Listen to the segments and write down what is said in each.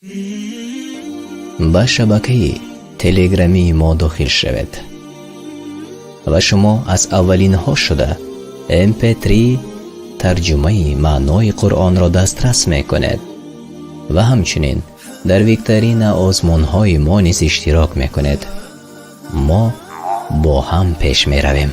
Ба шабакаи телеграмии мо дохил шавед ва шумо аз аввалинҳо шуда mp3 тарҷумаи маънои Қуръонро дастрас мекунед ва ҳамчунин дар викторина озмунҳои мо низ иштирок мекунед. Мо бо ҳам пеш меравем.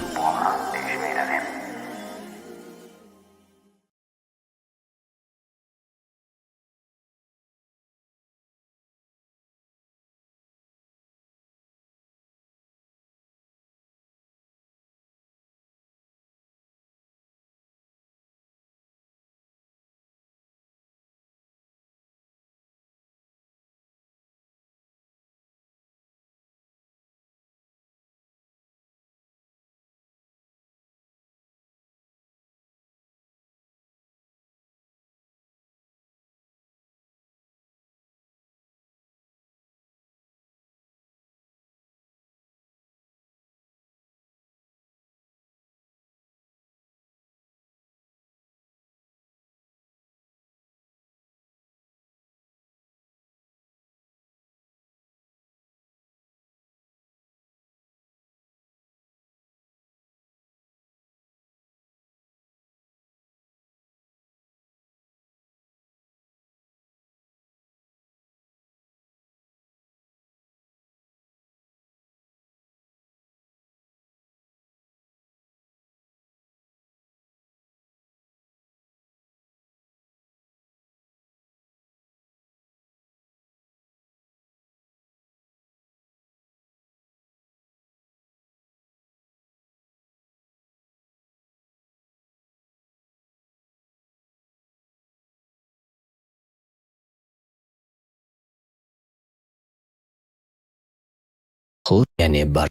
Худ яъне бар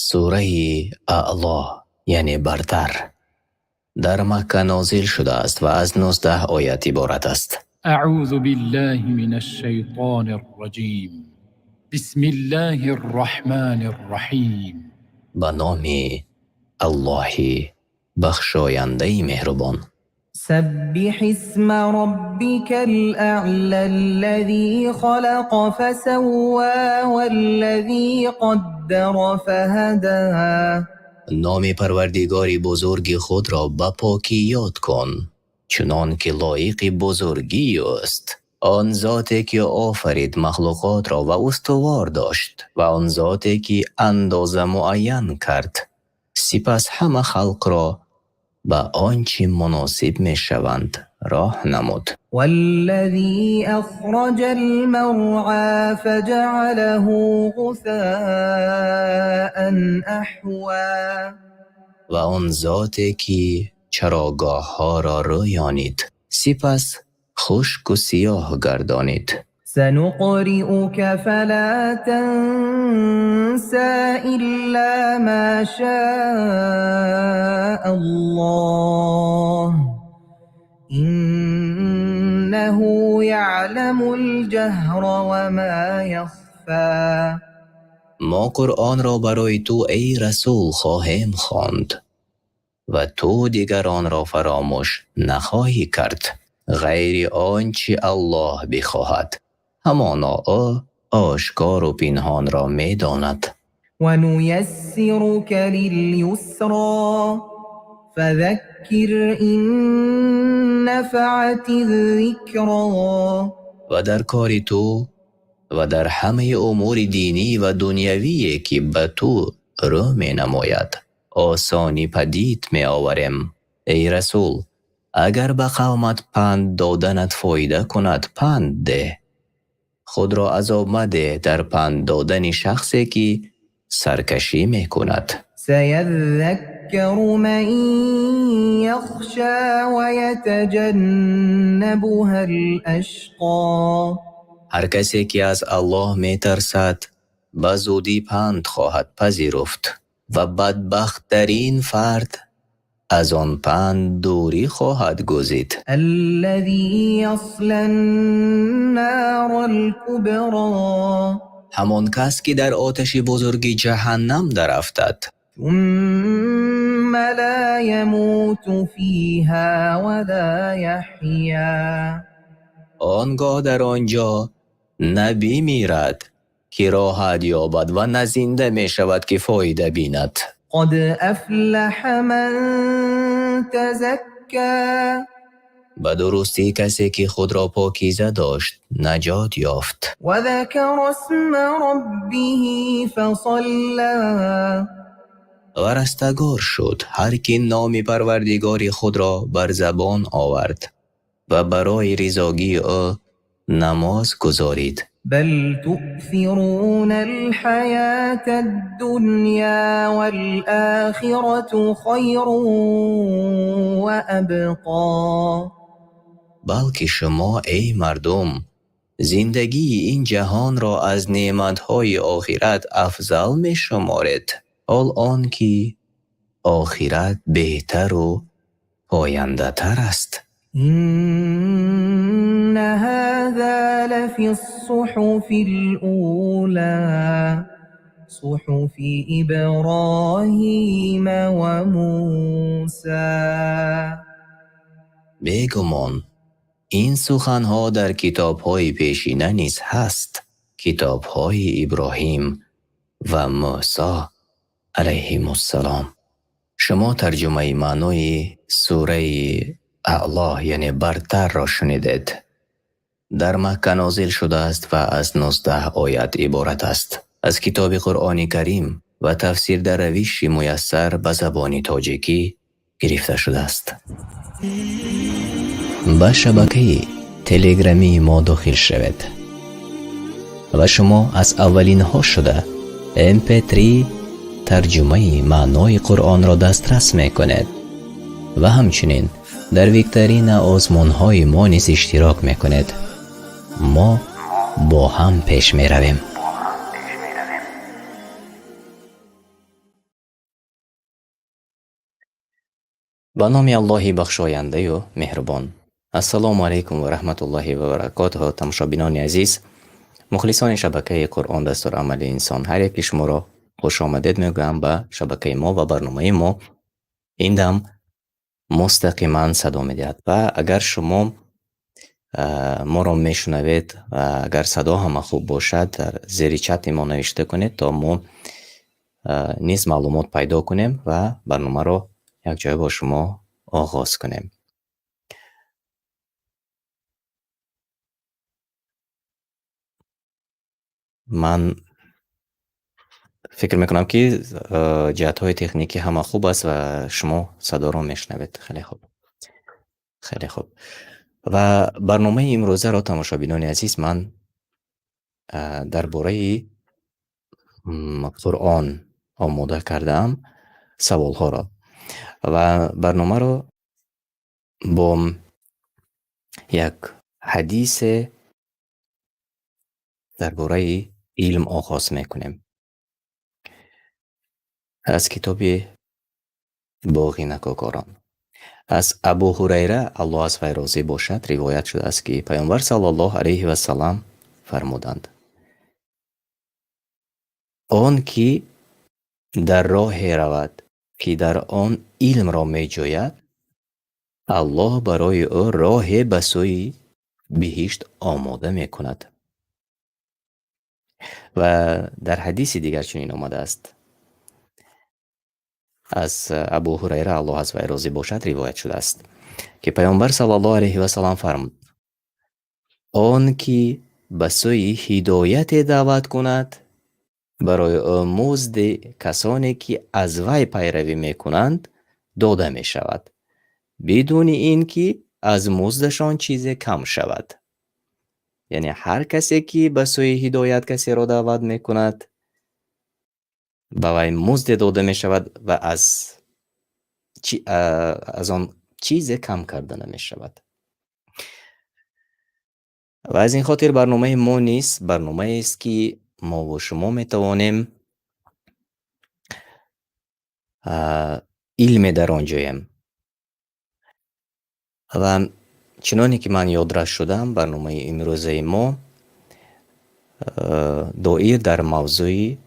Сураи Аъло, яъне бартар, дар Макка нозил шудааст ва аз 19 оят иборат аст. أعوذ بالله من الشيطان الرجيم. بسم الله الرحمن الرحيم. Ба номи Аллоҳи бахшояндаи меҳрубон. سبح اسم ربك الأعلى الذي خلق فسوى والذي قدر فهدى. Номи Парвардигори бузурги худро ба покӣ ёд кун, чунон ки лоиқи бузургии ӯст. Он зоте ки офарид махлуқотро ва устувор дошт, ва он зоте ки андоза муайян кард, сипас ҳама халқро ба он чӣ муносиб мешаванд роҳ намуд. والذي أخرج المرعى فجعله غثاء أحوى. Ва он зоте ки чарогоҳҳоро рӯёнид, сипас хушку сиёҳ гардонид. سنقرئك فلا تنسى إلا ما شاء الله إنه يعلم الجهر وما يخفى. Мо Қуръонро барои ту, эй расул, хоҳем хонд ва ту дигар онро фаромӯш нахоҳӣ кард, ғайри он чӣ Аллоҳ бихоҳад. Ҳамоно ӯ ошкору пинҳонро медонад. ونيسرك لليسرى فذكر إن نفعت الذكرى. Ва дар кори ту ва дар ҳамаи умури динӣ ва дунявие, ки ба ту рӯ менамояд, осонӣ падид меоварем. Эй расул, агар ба қавмат панд доданат фоида кунад, панд деҳ. Худро азоб мадеҳ дар панд додани шахсе, ки саркашӣ мекунад. سيذكر من يخشى ويتجنبها الأشقى. Ҳар касе ки аз Аллоҳ метарсад, ба зудӣ панд хоҳад пазируфт ва бадбахттарин фард аз он панд дурӣ хоҳад гузид. الذي يصلى النار الكبرى. Ҳамон кас, ки дар оташи бузурги ҷаҳаннам дарафтад. ثم لا يموت فيها ولا يحيا. Он гоҳ дар он ҷо на бимирад, ки роҳат ёбад, ва на зинда мешавад, ки фоида бинад. قد أفلح من تزكى. Ба дурустӣ касе ки худро покиза дошт наҷот ёфт. وذكر اسم ربه فصلى. Ва растагор шуд ҳар ки номи Парвардигори худро бар забон овард ва барои ризогии ӯ намоз гузорид. بل تؤثرون الحياة الدنيا والآخرة خير وأبقى. Балки шумо, эй мардум, зиндагии ин ҷаҳонро аз неъматҳои охират афзал мешуморед, ҳол он ки охират беҳтару пояндатар аст. إن هذا لفي الصحف الأولى صحف إبراهيم وموسى. Бегумон, ин суханҳо дар китобҳои пешина низ ҳаст, китобҳои Иброҳим ва Мӯсо алайҳимуссалом. Шумо тарҷумаи маънои сураи Аъло, яъне бартарро шунидед. Дар Макка нозил шудааст ва аз 19 оят иборат аст. Аз китоби Қуръони Карим ва тафсир дар равиши муяссар ба забони тоҷикӣ гирифта шудааст. Ба шабакаи телеграмии мо дохил шавед ва шумо аз аввалинҳо шуда mp3 тарҷумаи маънои Қуръонро дастрас мекунед ва ҳамчунин дар викторина озмунҳои мо низ иштирок мекунед. Мо бо ҳам пеш меравем. Ба номи Аллоҳи бахшояндаю меҳрубон. Ассалому алайкум ва раҳматуллоҳи ва баракотуҳ. Тамошобинони азиз, мухлисони шабакаи Қуръон дастурамали инсон, ҳар яки шуморо хушомадед мегӯям ба шабакаи мо ва барномаи мо. Ин дам мустақиман садо медиҳад ва агар шумо моро мешунавед ва агар садо ҳама хуб бошад, дар зери чати мо навишта кунед, то мо низ маълумот пайдо кунем ва барномаро якҷоя бо шумо оғоз кунем. Ман фикр мекунам, ки ҷиҳатҳои техникӣ ҳама хуб аст ва шумо садоро мешунавед. Хеле хуб, хеле хуб. Ва барномаи имрӯзаро, тамошобинони азиз, ман дар бораи Қуръон омода кардаам саволҳоро ва барномаро бо як ҳадисе дар бораи илм оғоз мекунем. Аз китоби Боғи накокорон. Аз Абу Ҳурайра, Аллоҳ аз вай розӣ бошад, ривоят шудааст, ки Пайғамбар саллаллоҳу алайҳи вассалам фармуданд: он ки дар роҳе равад, ки дар он илмро меҷӯяд, Аллоҳ барои ӯ роҳе ба сӯи биҳишт омода мекунад. Ва дар ҳадиси дигар чунин омадааст. Аз Абу Ҳурайра, Аллоҳ аз вай розӣ бошад, ривоят шудааст, ки Пайғамбар саллаллоҳу алайҳи вассалам фармуд: он ки ба сӯи ҳидояте даъват кунад, барои ӯ музди касоне ки аз вай пайравӣ мекунанд дода мешавад, бидуни ин ки аз муздашон чизе кам шавад. Яъне ҳар касе ки ба сӯи ҳидоят касеро даъват мекунад, ба вай музде дода мешавад ва аз он чизе кам карда намешавад. Ва аз ин хотир барномаи мо низ барномаест, ки мо бо шумо метавонем илме дар он ҷоем. Ва чуноне ки ман ёдрас шудам, барномаи имрӯзаи мо доир дар мавзӯи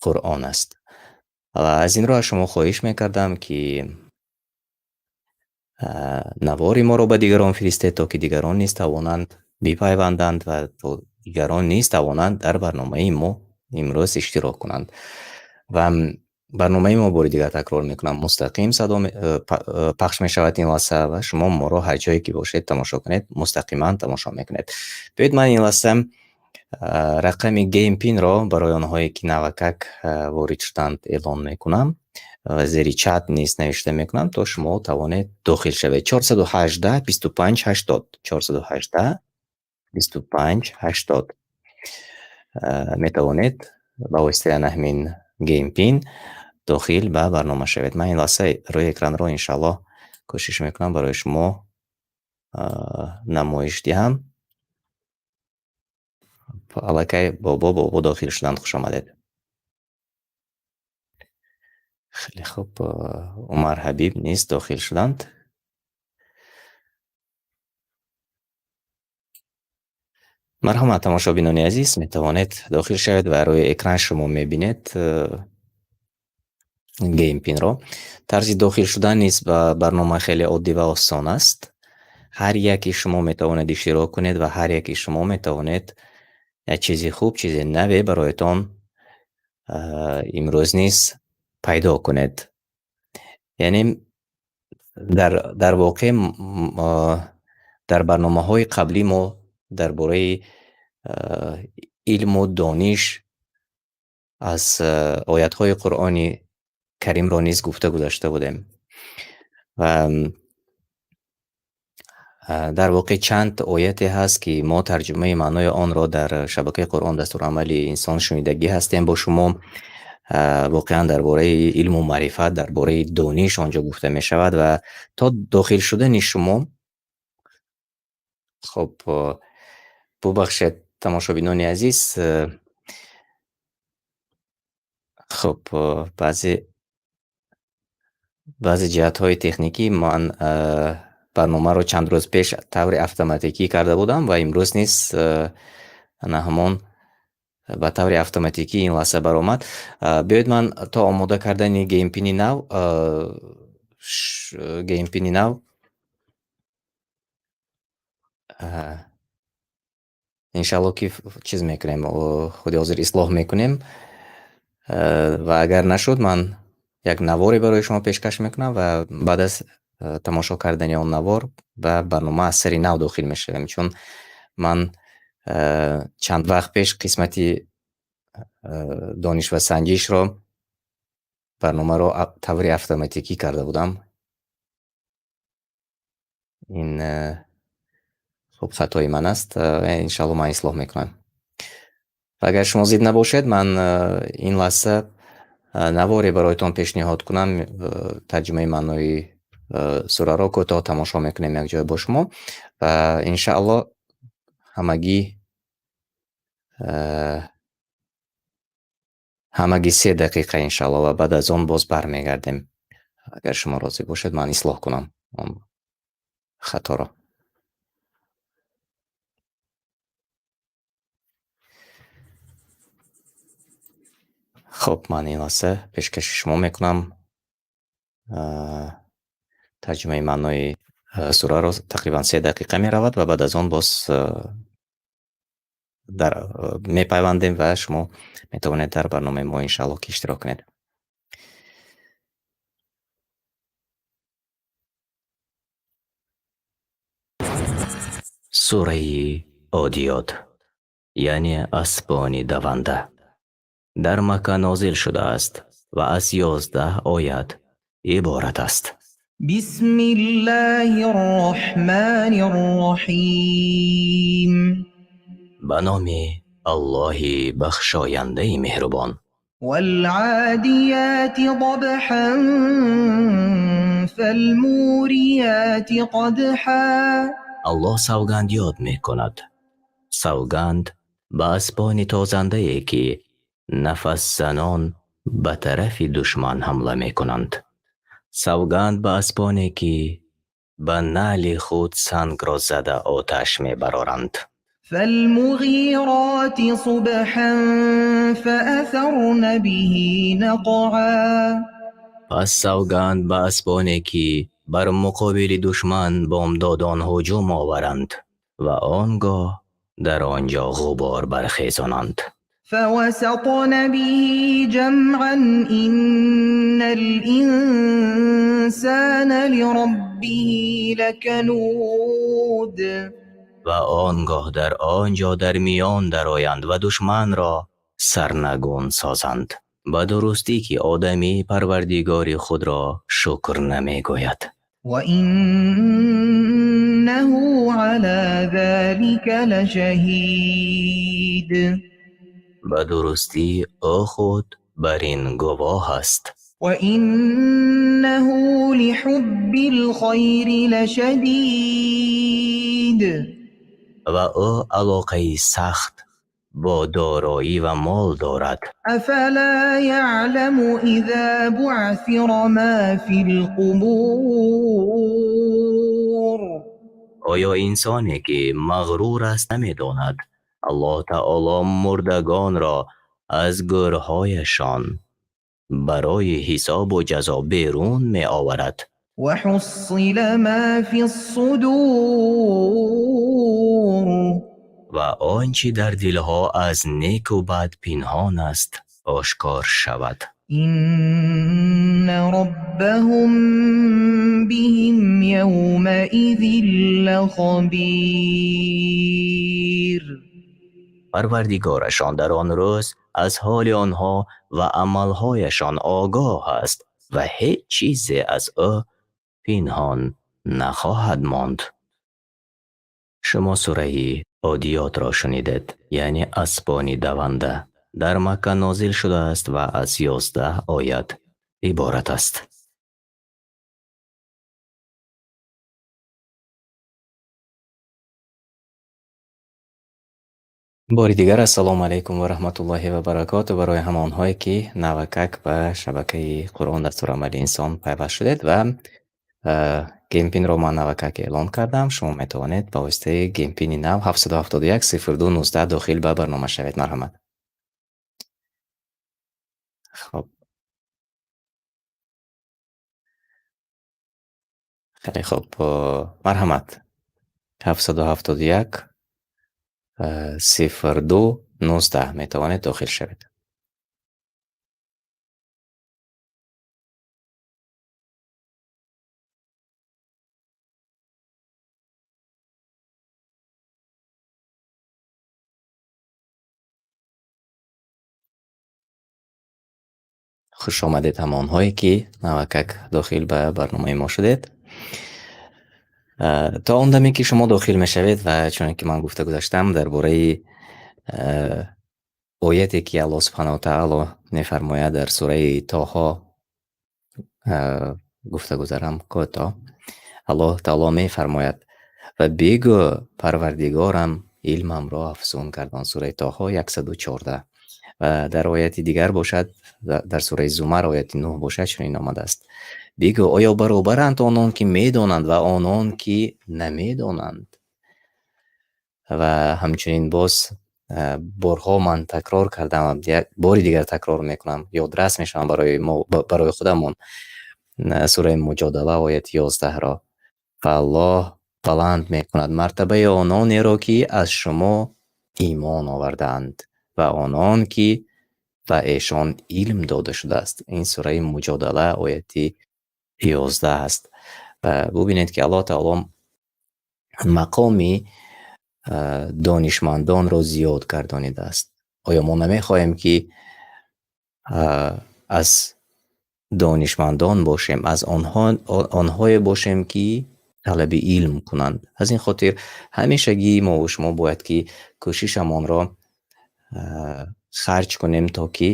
Қуръон аст. Ва аз ин рӯ аз шумо хоҳиш мекардам, ки навори моро ба дигарон фиристед, то ки дигарон низ тавонанд бипайванданд ва то дигарон низ тавонанд дар барномаи мо имрӯз иштирок кунанд. Ва барномаи мо бори дигар такрор мекунам, мустақим садо пахш мешавад ин лаҳза ва шумо моро ҳар ҷое ки бошед тамошо кунед, мустақиман тамошо мекунед. Биёед ман ин лаҳза рақами Game Pin-ро барои онҳое ки навакак ворид шуданд эълон мекунам. Зери чат низ навишта мекунам, то шумо тавонед дохил шавед. 418 25 80, 418 25 80. Метавонед ба воситаи ана ҳамин Game Pin дохил ба барнома шавед. Ман ин лаҳза рӯи экранро иншааллоҳ кӯшиш мекунам барои шумо намоиш диҳам. Аллакай бобо дохил шуданд, хуш омадед. Хеле хуб, Умар Ҳабиб низ дохил шуданд. Марҳамат, тамошобинони азиз, метавонед дохил шавед ва рӯи экран шумо мебинед Game Pin-ро. Тарзи дохил шудан низ ба барнома хеле оддӣ ва осон аст. Ҳар яки шумо метавонед иштирок кунед ва ҳар яки шумо метавонед як чизи хуб, чизи наве бароятон имрӯз низ пайдо кунед. Яъне дар воқеъ дар барномаҳои қаблӣ мо дар бораи илму дониш аз оятҳои Қуръони Каримро низ гуфта гузашта будем. Ва дар воқеъ чанд ояте ҳаст, ки мо тарҷумаи маънои онро дар шабакаи Қуръон дастурамали инсон шунидагӣ ҳастем бо шумо. Воқеан дар бораи илму маърифат, дар бораи дониш онҷо гуфта мешавад ва то дохил шудани шумо, хоб, бубахшед тамошобинони азиз, хоб, баъзе ҷиҳатҳои техникӣ ман барномаро чанд рӯз пеш таври автоматикӣ карда будам ва имрӯз низ ана ҳамон ба таври автоматикӣ ин лаҳза баромад. Биёед ман то омода кардани Game Pin-и нав, Game Pin-и нав, иншаллоҳ ки чиз мекунем, худи ҳозир ислоҳ мекунем. Ва агар нашуд, ман як наворе барои шумо пешкаш мекунам ва баъд аз тамошо кардани он навор ба барнома аз сари нав дохил мешавем, чун ман чанд вақт пеш қисмати дониш ва санҷишро барномаро таври автоматикӣ карда будам. Ин хуб хатои ман аст, иншаллоҳ ман ислоҳ мекунам. Ва агар шумо зид набошед, ман ин лаҳза наворе бароятон пешниҳод кунам, тарҷумаи маънои сураро кӯтоҳ тамошо мекунем якҷоя бо шумо ва иншааллоҳ ҳамагӣ 3 дақиқа иншааллоҳ ва баъд аз он боз бармегардем. Агар шумо розӣ бошед, ман ислоҳ кунам он хаторо. Хоб, ман ин лаҳза пешкаши шумо мекунам. Тарҷумаи маънои сураро тақрибан 3 дақиқа меравад ва баъд аз он боз дар мепайвандем ва шумо метавонед дар барномаи мо иншааллоҳ ки иштирок кунед. Сураи Одиёт, яъне аспони даванда, дар Макка нозил шудааст ва аз 11 оят иборат аст. Бисмиллаҳир роҳманир роҳим. Ба номи Аллоҳи бахшояндаи меҳрубон. Вал-одияти дабхан фал-мурияти қадха. Аллоҳ савганд ёд мекунад. Савганд ба аспони тозандае, ки нафасзанон ба тарафи душман ҳамла мекунанд. Савганд ба аспоне, ки ба нали худ сангро зада оташ мебароранд. فالمغيرات صبحا فأثرن به نقعا. Пас савганд ба аспоне, ки бар муқобили душман бомдодон ҳуҷум оваранд ва он гоҳ дар он ҷо ғубор бархезонанд. فوسطن به جمعا إن الإنسان لربه لكنود. Ва он гоҳ дар он ҷо дар миён дароянд ва душманро сарнагун созанд. Ба дурустӣ, ки одамӣ Парвардигори худро шукр намегӯяд. وإنه على ذلك لشهيد. Ба дурустӣ, ӯ худ бар ин гувоҳ аст. وإنه لحب الخير لشديد. Ва ӯ алоқаи сахт бо дороӣ ва мол дорад. أفلا يعلم إذا بعثر ما في القبور. Оё инсоне, ки мағрур аст, намедонад, Аллоҳ таоло мурдагонро аз гӯрҳояшон барои ҳисобу ҷазо берун меоварад? وحصل ما في الصدور. Ва он чӣ дар дилҳо аз неку бад пинҳон аст, ошкор шавад. إن ربهم بهم يومئذ لخبير. Парвардигорашон дар он рӯз аз ҳоли онҳо ва амалҳояшон огоҳ аст ва ҳеҷ чизе аз ӯ пинҳон нахоҳад монд. Шумо сураи Одиётро шунидед, яъне аспони даванда. Дар Макка нозил шудааст ва аз 11 оят иборат аст. Бори дигар ассалому алайкум ва раҳматуллоҳи ва баракоту барои ҳамонҳое, ки навакак ба шабакаи Қуръон дастурамали инсон пайваст шудед ва game pin -ро ман навакак эълон кардам. Шумо метавонед ба воситаи game pin -и нав 771 02 19 дохил ба барнома шавед. Марҳамат. Хоб, хеле хуб, марҳамат, 771 02 19 метавонед дохил шавед. Хуш омадед ҳамонҳое, ки навакак дохил ба барномаи мо шудед. То он даме, ки шумо дохил мешавед ва чуне ки ман гуфта гузаштам дар бораи ояте, ки Аллоҳ субҳанаҳу ва таъоло мефармояд дар сураи Тоҳо, гуфта гузарам кӯтоҳ. Аллоҳ таъоло мефармояд: ва бигӯ, Парвардигорам илмамро афзун кардон. Сураи Тоҳо 114. Ва дар ояти дигар бошад, дар сураи Зумар ояти 9 бошад, чунин омадааст: бигӯ, оё баробаранд онон, ки медонанд, ва онон, ки намедонанд? Ва ҳамчунин боз борҳо ман такрор кардам, бори дигар такрор мекунам, ёдрас мешавам барои мо, барои худамон, сураи Муҷодала ояти 11-ро. Ва Аллоҳ баланд мекунад мартабаи ононеро, ки аз шумо имон овардаанд, ва онон, ки ба эшон илм дода шудааст. Ин сураи Муҷодала ояти 11 аст. Ва бубинед, ки Аллоҳ таоло мақоми донишмандонро зиёд гардонидааст. Оё мо намехоҳем, ки аз донишмандон бошем, аз онҳое бошем, ки талаби илм кунанд? Аз ин хотир ҳамешагӣ мо ва шумо бояд ки кӯшишамонро харҷ кунем, то ки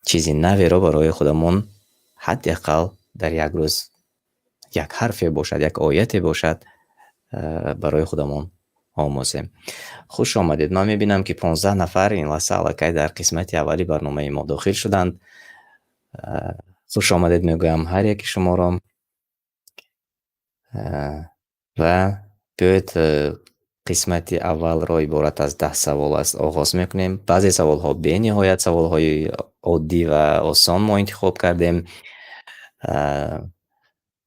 чизи наверо барои худамон ҳадди ақал дар як рӯз як ҳарфе бошад, як ояте бошад, барои худамон омӯзем. Хуш омадед. Ман мебинам, ки 15 нафар ин лаҳза аллакай дар қисмати аввали барномаи мо дохил шуданд. Хуш омадед мегӯям ҳар яки шуморо. Ва биёед, Қисмати аввалро иборат аз 10 савол аст оғоз мекунем. Баъзе саволҳо бениҳоят саволҳои оддӣ ва осон мо интихоб кардем.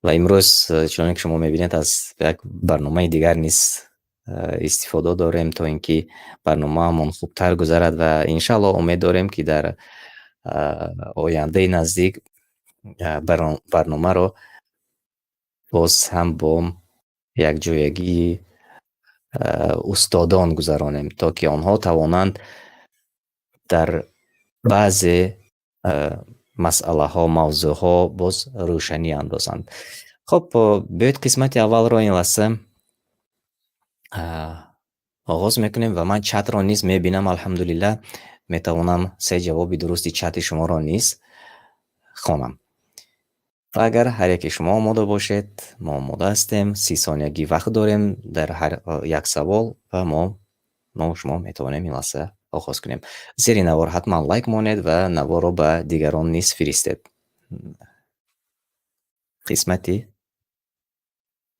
Ва имрӯз, чуноне ки шумо мебинед, аз як барномаи дигар низ истифода дорем, то ин ки барномаамон хубтар гузарад ва иншааллоҳ умед дорем, ки дар ояндаи наздик барномаро боз ҳам бо якҷоягии устодон гузаронем, то ки онҳо тавонанд дар баъзе масъалаҳо, мавзӯъҳо боз рӯшанӣ андозанд. Хоб, биёед қисмати аввалро ин лаҳза оғоз мекунем ва ман чатро низ мебинам, алҳамдулиллаҳ, метавонам се ҷавоби дурусти чати шуморо низ хонам. Ва агар ҳар яке шумо омода бошед, мо омода ҳастем, 30 сониягӣ вақт дорем дар ҳар як савол ва мо шумо метавонем ин лаҳза оғоз кунем. Зери навор ҳатман лайк монед ва наворро ба дигарон низ фиристед. Қисмати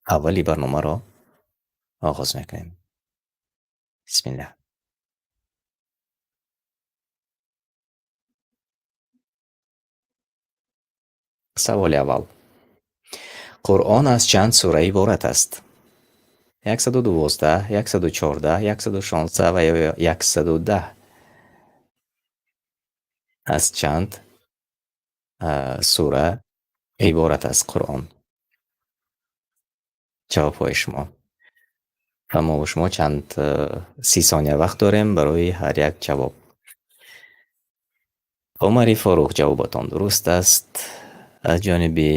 аввали барномаро оғоз мекунем. Бисмиллаҳ. Саволи аввал. Қуръон аз чанд сура иборат аст? 112, 114, 116 ва ё 110. Аз чанд сура иборат аст Қуръон? Ҷавобҳои шумо. Ва мо бо шумо чанд 30 сония вақт дорем барои ҳар як ҷавоб. Умари Форух, ҷавобатон дуруст аст. Аз ҷониби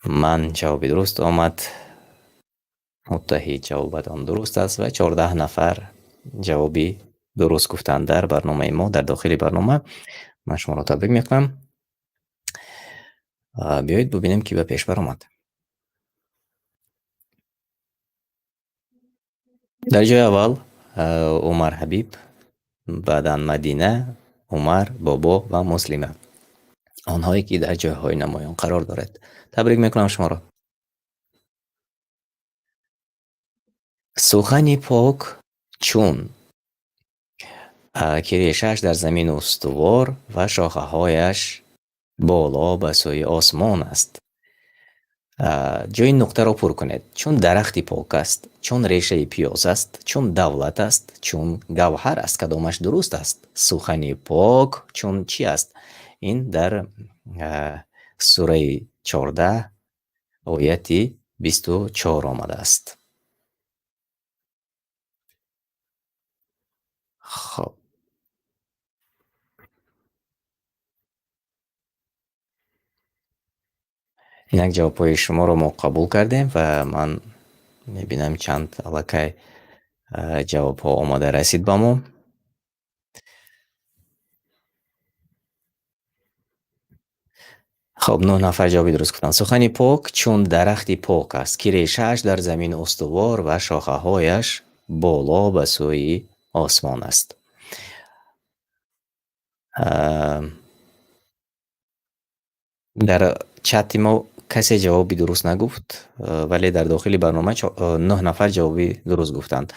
ман ҷавоби дуруст омад. Муттаҳид, ҷавобатон дуруст аст ва 14 нафар ҷавоби дуруст гуфтанд дар барномаи мо, дар дохили барнома. Ман шуморо табрик мекунам. Биёед бубинем, ки ба пеш баромад. Дар ҷои аввал Умар Ҳабиб, баъдан Мадина, Умар, Бобо ва Муслима. Онҳое ки дар ҷойҳои намоён қарор дорад. Табрик мекунам шуморо. Сухани пок чун ки решааш дар замин устувор ва шохаҳояш боло ба сӯи осмон аст. Ҷои нуқтаро пур кунед. Чун дарахти пок аст, чун решаи пиёз аст, чун давлат аст, чун гавҳар аст. Кадомаш дуруст аст? Сухани пок чун чи аст? Ин дар сураи 14 ояти 24 омадааст. Хоб. Инак ҷавобҳои шуморо мо қабул кардем ва ман мебинам чанд аллакай ҷавобҳо омода расид ба мо. Хоб, 9 нафар ҷавоби дуруст гуфтанд. Сухани пок чун дарахти пок аст, ки решааш дар замин устувор ва шохаҳояш боло ба сӯи осмон аст. Дар чати мо касе ҷавоби дуруст нагуфт, вале дар дохили барнома 9 нафар ҷавоби дуруст гуфтанд.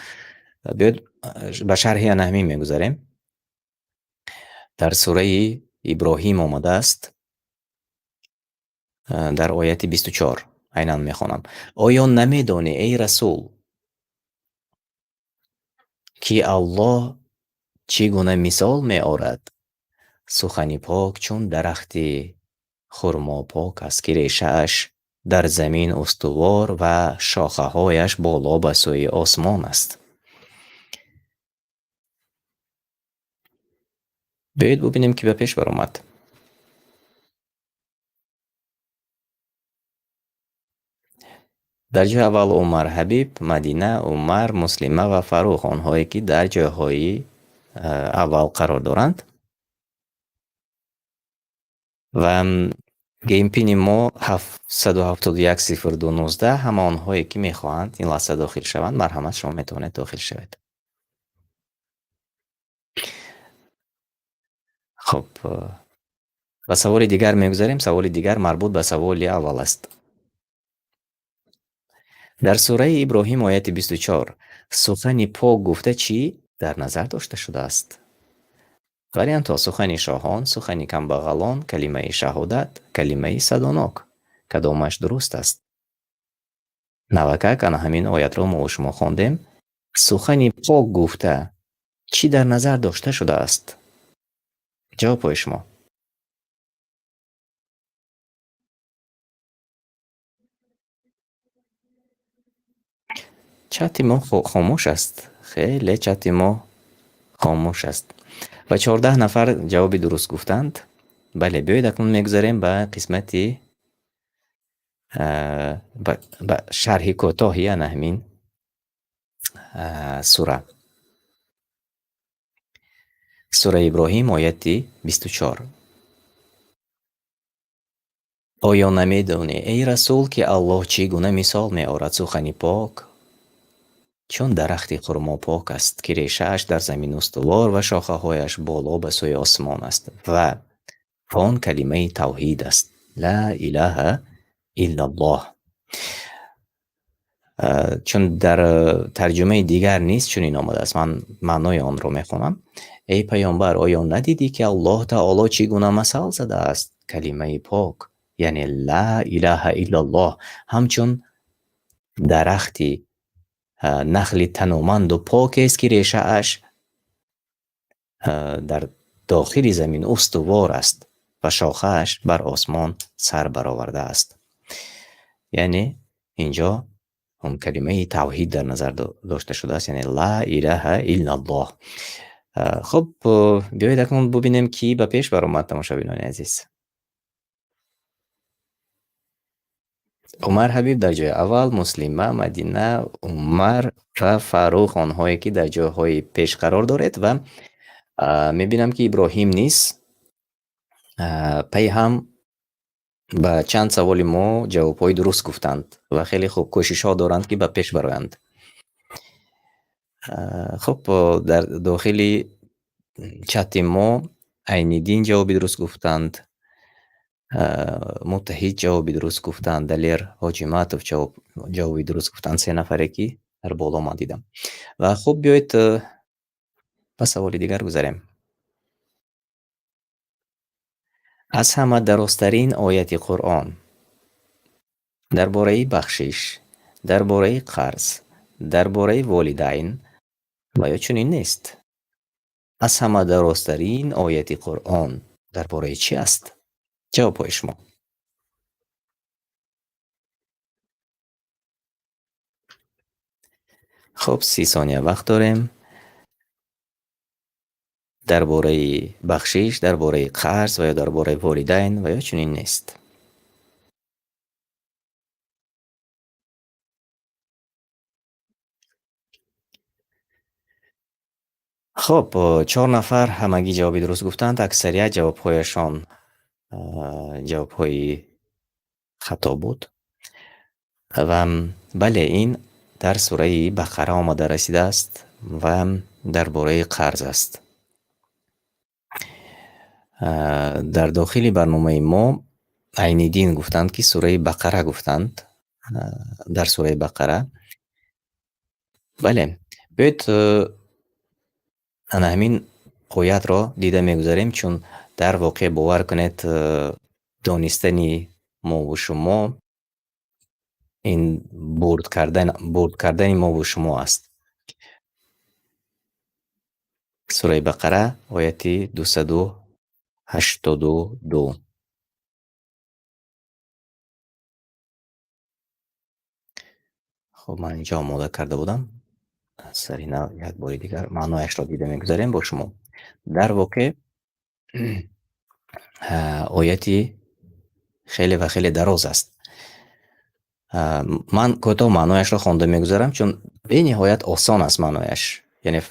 Биёед ба шарҳи анаҳмӣ мегузарем. Дар сураи Иброҳим омадааст, дар ояти 24 айнан мехонам. Оё намедонӣ, эй расул, ки Аллоҳ чӣ гуна мисол меорад? Сухани пок чун дарахти хурмо пок аст, ки решааш дар замин устувор ва шохаҳояш боло ба сӯи осмон аст. Биёед бубинем, ки ба пеш баромад. Дар ҷои аввал Умар Ҳабиб, Мадина, Умар, Муслима ва Фарух, онҳое ки дар ҷойҳои аввал қарор доранд. Ва геймпини мо 771 02 19, ҳама онҳое ки мехоҳанд ин лаҳза дохил шаванд, марҳамат, шумо метавонед дохил шавед. Хоб, ба саволи дигар мегузарем. Саволи дигар марбут ба саволи аввал аст. Дар сураи Иброҳим ояти 24 сухани пок гуфта чӣ дар назар дошта шудааст? Вариантҳо: сухани шоҳон, сухани камбағалон, калимаи шаҳодат, калимаи садонок. Кадомаш дуруст аст? Навакак ана ҳамин оятро мо шумо хондем. Сухани пок гуфта чӣ дар назар дошта шудааст? Ҷавобҳои шумо. Чати мо хомӯш аст. Хеле чати мо хомӯш аст. Ва 14 нафар ҷавоби дуруст гуфтанд. Бале, биёед акнун мегузарем ба қисмати ба шарҳи кӯтоҳи ана ҳамин сура. Сураи Иброҳим ояти 24. Оё намедонӣ, эй расул, ки Аллоҳ чӣ гуна мисол меорад сухани пок, чун дарахти хурмо пок аст, ки решааш дар замин устувор ва шохаҳояш боло ба сӯи осмон аст ва он калимаи тавҳид аст. Ла илаҳа иллаллоҳ. Чун дар тарҷумаи дигар низ чунин омадааст, ман маънои онро мехонам. Эй паёмбар, оё надидӣ, ки Аллоҳ таоло чӣ гуна масал задааст калимаи пок, яъне ла илаҳа иллаллоҳ, ҳамчун дарахти нахли тануманду покест, ки решааш дар дохили замин устувор аст ва шохааш бар осмон сар баровардааст. Яъне инҷо он калимаи тавҳид дар назар дошта шудааст, яъне ла илаҳа иллаллоҳ. Хуб, биёед акнун бубинем, ки ба пеш баромад, тамошобинони азиз. Умар Ҳабиб дар ҷои аввал, Муслима, Мадина, Умар ва Фарух, онҳое ки дар ҷойҳои пеш қарор доред ва мебинам, ки Иброҳим низ пай ҳам ба чанд саволи мо ҷавобҳои дуруст гуфтанд ва хеле хуб кӯшишҳо доранд, ки ба пеш бароянд. Хуб, дар дохили чати мо Айниддин ҷавоби дуруст гуфтанд, Муттаҳид ҷавоби дуруст гуфтанд, Далер Ҳоҷиматов ҷавоби дуруст гуфтанд, се нафаре ки дар боло ман дидам. Ва хуб, биёед ба саволи дигар гузарем. Аз ҳама дарозтарин ояти Қуръон дар бораи бахшиш, дар бораи қарз, дар бораи волидайн ва ё чунин нест? Аз ҳама дарозтарин ояти Қуръон дар бораи чӣ аст? Ҷавобҳои шумо. Хуб, 30 сония вақт дорем. Дар бораи бахшиш, дар бораи қарз ва ё дар бораи волидайн ва ё чунин нест. Хуб, 4 нафар ҳамагӣ ҷавоби дуруст гуфтанд. Аксарият ҷавобҳояшон ҷавобҳои хато буд. Ва бале, ин дар сураи Бақара омада расидааст ва дар бораи қарз аст. Дар дохили барномаи мо Айниддин гуфтанд, ки сураи Бақара гуфтанд, дар сураи Бақара. Бале, биёед ана ҳамин оятро дида мегузарем, чун дар воқеъ бовар кунед, донистани мову шумо ин бурд кардани мову шумо аст. Сураи Бақара ояти 282. Хуб, ман инҷо омода карда будам. Сари нав як бори дигар маънояшро дида мегузарем бо шумо. Дар воқеъ ояти хеле ва хеле дароз аст. Ман кӯтоҳ маънояшро хонда мегузарам, чун бениҳоят осон аст маънояш. Яъне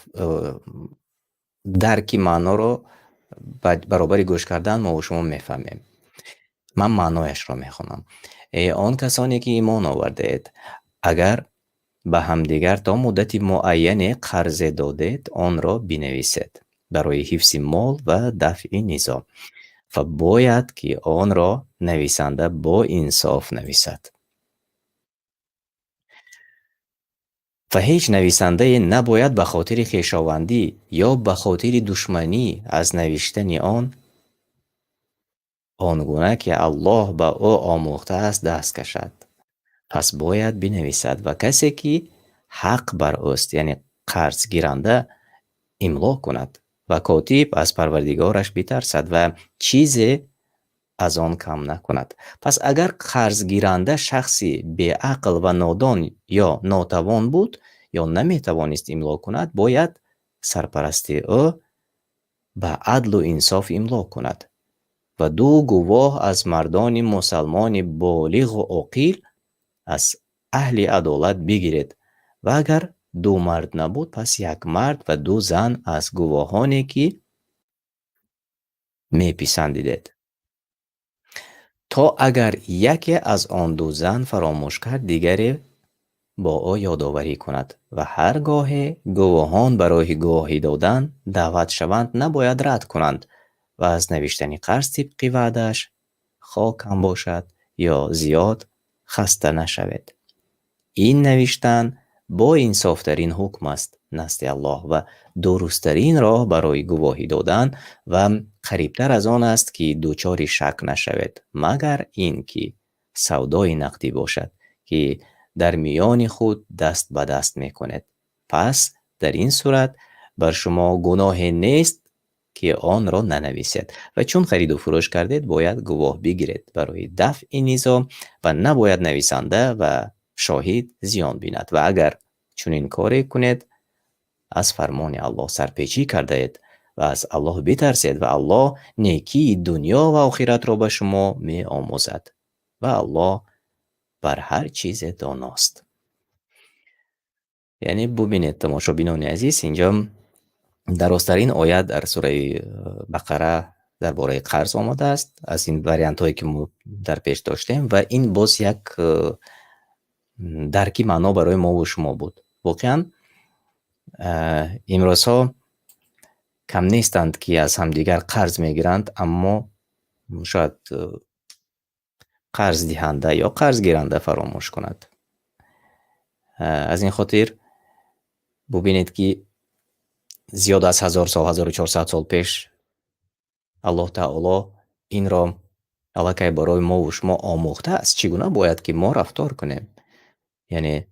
дарки маъноро баробари гӯш кардан мо бо шумо мефаҳмем. Ман маънояшро мехонам. Эй он касоне ки имон овардаед, агар ба ҳамдигар то муддати муайяне қарзе додед, онро бинависед барои ҳифзи мол ва дафъи низо ва бояд ки онро нависанда бо инсоф нависад. Ва ҳеҷ нависандае набояд ба хотири хешовандӣ ё ба хотири душманӣ аз навиштани он он гуна ки Аллоҳ ба ӯ омӯхтааст даст кашад. Пас бояд бинависад ва касе ки ҳақ бар ӯст, яъне қарзгиранда, имло кунад ва котиб аз Парвардигораш битарсад ва чизе аз он кам накунад. Пас агар қарзгиранда шахси беақл ва нодон ё нотавон буд ё наметавонист имло кунад, бояд сарпарасти ӯ ба адлу инсоф имло кунад ва ду гувоҳ аз мардони мусалмони болиғу оқил аз аҳли адолат бигиред ва агар ду мард набуд, пас як мард ва ду зан аз гувоҳоне ки меписандидед. То агар яке аз он ду зан фаромӯш кард, дигаре бо ӯ ёдоварӣ кунад ва ҳар гоҳе гувоҳон барои гувоҳӣ додан даъват шаванд, набояд рад кунанд ва аз навиштани қарз тибқи ваъдааш хоҳ кам бошад ё зиёд хаста нашавед. Ин навиштан бо инсофтарин ҳукм аст назди Аллоҳ ва дурусттарин роҳ барои гувоҳӣ додан ва қарибтар аз он аст, ки дучори шак нашавед, магар ин ки савдои нақдӣ бошад, ки дар миёни худ даст ба даст мекунед. Пас дар ин сурат бар шумо гуноҳе нест, ки онро нанависед. Ва чун хариду фурӯш кардед, бояд гувоҳ бигиред барои дафъи низо ва набояд нависанда ва шоҳид зиён бинад. Ва агар чунин коре кунед, аз фармони Аллоҳ сарпечӣ кардаед ва аз Аллоҳ битарсед ва Аллоҳ некии дунё ва охиратро ба шумо меомӯзад ва Аллоҳ бар ҳар чизе доност. Яъне бубинед, тамошобинони азиз, инҷо дарозтарин оят дар сураи Бақара дар бораи қарз омадааст аз ин вариантҳое ки мо дар пеш доштем ва ин боз як дарки маъно барои мо ва шумо буд. Воқеан имрӯзҳо кам нестанд, ки аз ҳамдигар қарз мегиранд, аммо шояд қарздиҳанда ё қарзгиранда фаромӯш кунад. Аз ин хотир бубинед, ки зиёд аз 1000 сол, 1400 сол пеш Аллоҳ Таоло инро аллакай барои мо ва шумо омӯхтааст, чӣ гуна бояд ки мо рафтор кунем. Яъне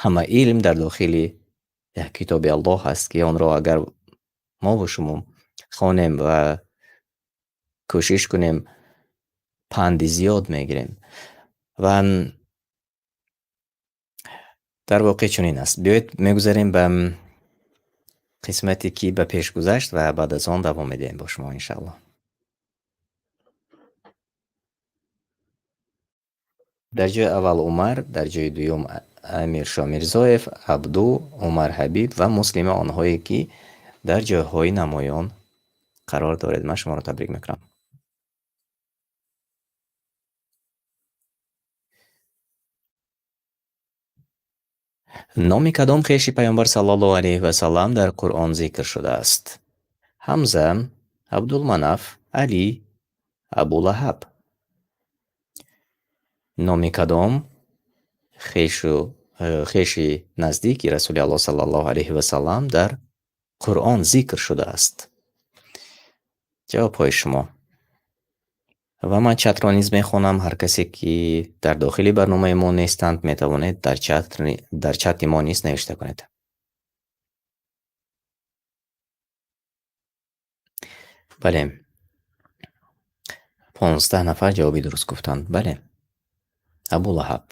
ҳама илм дар дохили як китоби Аллоҳ аст, ки онро агар мо ва шумо хонем ва кӯшиш кунем, панди зиёд мегирем. Ва дар воқеъ чунин аст. Биёед мегузарем ба қисмате ки ба пеш гузашт ва баъд аз он давом медиҳем бо шумо иншааллоҳ. Дар ҷои аввал Умар, дар ҷои дуюм Амиршо Мирзоев, Абду, Умар Ҳабиб ва Муслима, онҳое ки дар ҷойҳои намоён қарор доред. Ман шуморо табрик мекунам. Номи кадом хеши Пайғамбар саллаллоҳу алайҳи ва саллам дар Қуръон зикр шудааст? Ҳамза, Абдулманаф, Али, Абулаҳаб. Номи кадом хеши наздики Расули Аллоҳ саллаллоҳу алайҳи ва саллам дар Қуръон зикр шудааст? Ҷавобҳои шумо. Ва ман чатро низ мехонам. Ҳар касе ки дар дохили барномаи мо нестанд, метавонед дар чати мо низ навишта кунед. Бале, 15 нафар ҷавоби дуруст гуфтанд. Бале, Абулаҳаб.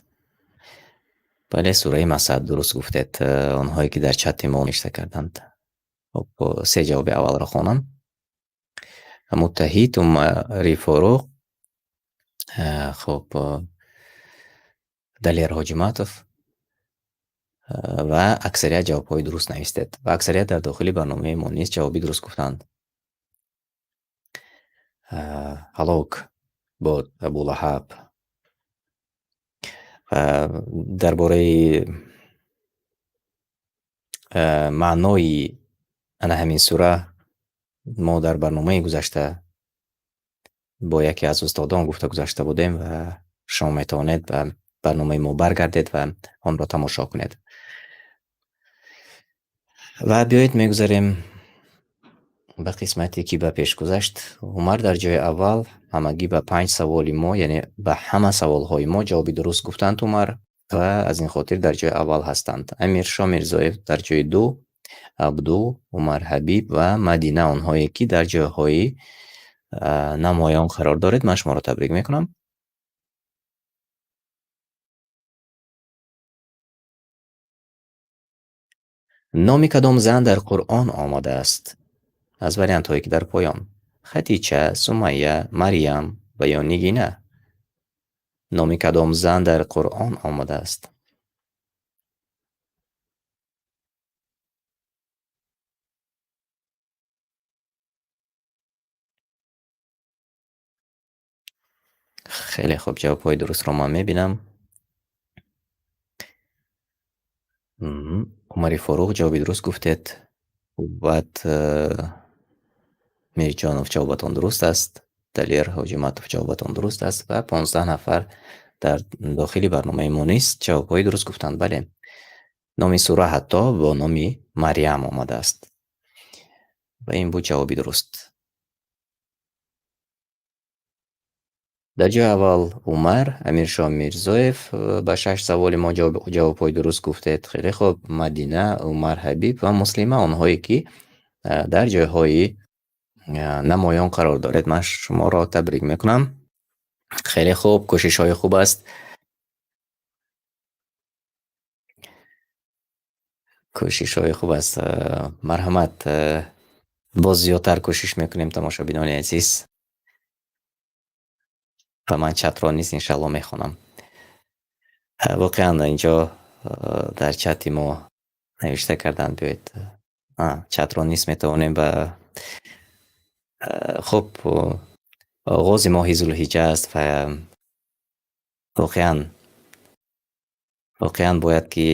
Бале, сураи Масад дуруст гуфтед. Онҳое ки дар чати мо навишта карданд. Хоб, се ҷавоби аввалро хонам. Муттаҳид, Умари Форуқ, хоб, Далер Ҳоҷиматов ва аксарият ҷавобҳои дуруст навистед. Ва аксарият дар дохили барномаи мо низ ҷавоби дуруст гуфтанд. Ҳалок бод Абулаҳаб. Дар бораи маънои ана ҳамин сура мо дар барномаи гузашта бо яке аз устодон гуфта гузашта будем ва шумо метавонед ба барномаи мо баргардед ва онро тамошо кунед. Ва биёед мегузарем ба қисмате, ки ба пеш гузашт. Умар дар ҷои аввал ҳамагӣ ба 5 саволи мо, яъне ба ҳама саволҳои мо ҷавоби дуруст гуфтанд Умар ва аз ин хотир дар ҷои аввал ҳастанд. Амиршо Мирзоев дар ҷои ду, Абду, Умар Ҳабиб ва Мадина, онҳое ки дар ҷойҳои намоён қарор доред, ман шуморо табрик мекунам. Номи кадом зан дар Қуръон омадааст? Аз вариантҳое ки дар поён: Хатича, Сумайя, Марьям ва ё Нигина. Номи кадом зан дар Қуръон омадааст? Хеле хуб, ҷавобҳои дурустро ман мебинам. Умари Форуқ ҷавоби дуруст гуфтед. Баъд Мирҷонов, ҷавобатон дуруст аст. Далер Ҳоҷиматов, ҷавобатон дуруст аст ва 15 нафар дар дохили барномаи мо низ ҷавобҳои дуруст гуфтанд. Бале, номи сура ҳатто бо номи Марьям омадааст. Ва ин буд ҷавоби дуруст. Дар ҷои аввал Умар, Амиршо Мирзоев ба 6 саволи мо ҷавобҳои дуруст гуфтед. Хеле хуб. Мадина, Умар Ҳабиб ва Муслима, онҳое ки дар ҷойҳои намоён қарор доред, ман шуморо табрик мекунам. Хеле хуб, кӯшишҳои хуб аст. Кӯшишҳои хуб аст. Марҳамат, боз зиёдтар кӯшиш мекунем, тамошобинони азиз. Ва ман чатро низ иншаалло мехонам. Воқеан инҷо дар чати мо навишта карданд, биёед. Чатро низ метавонем ба хуб, оғози моҳи Зулҳиҷа аст ва воқеан бояд ки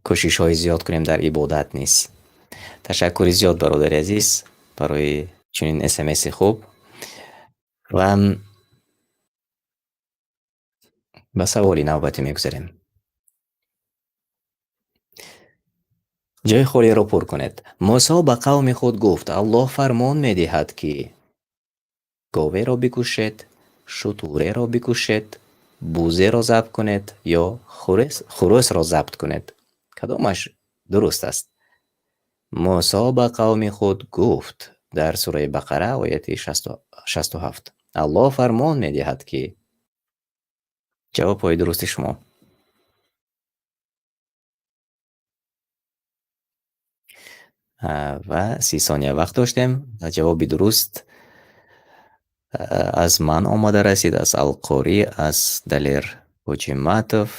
кӯшишҳои зиёд кунем дар ибодат низ. Ташаккури зиёд, бародари азиз, барои чунин SMS-и хуб. Ва ба саволи навбатӣ мегузарем. Ҷои холиро пур кунед. Мусо ба қавми худ гуфт: Аллоҳ фармон медиҳад, ки говеро бикушед, шутуреро бикушед, бузеро забт кунед ё хурӯсро забт кунед. Кадомаш дуруст аст? Мусо ба қавми худ гуфт дар сураи Бақара ояти 67. Аллоҳ фармон медиҳад, ки ҷавобҳои дурусти шумо. Ва 30 сония вақт доштем. Ҷавоби дуруст аз ман омада расид, аз Алқорӣ, аз Далер Ҳоҷиматов.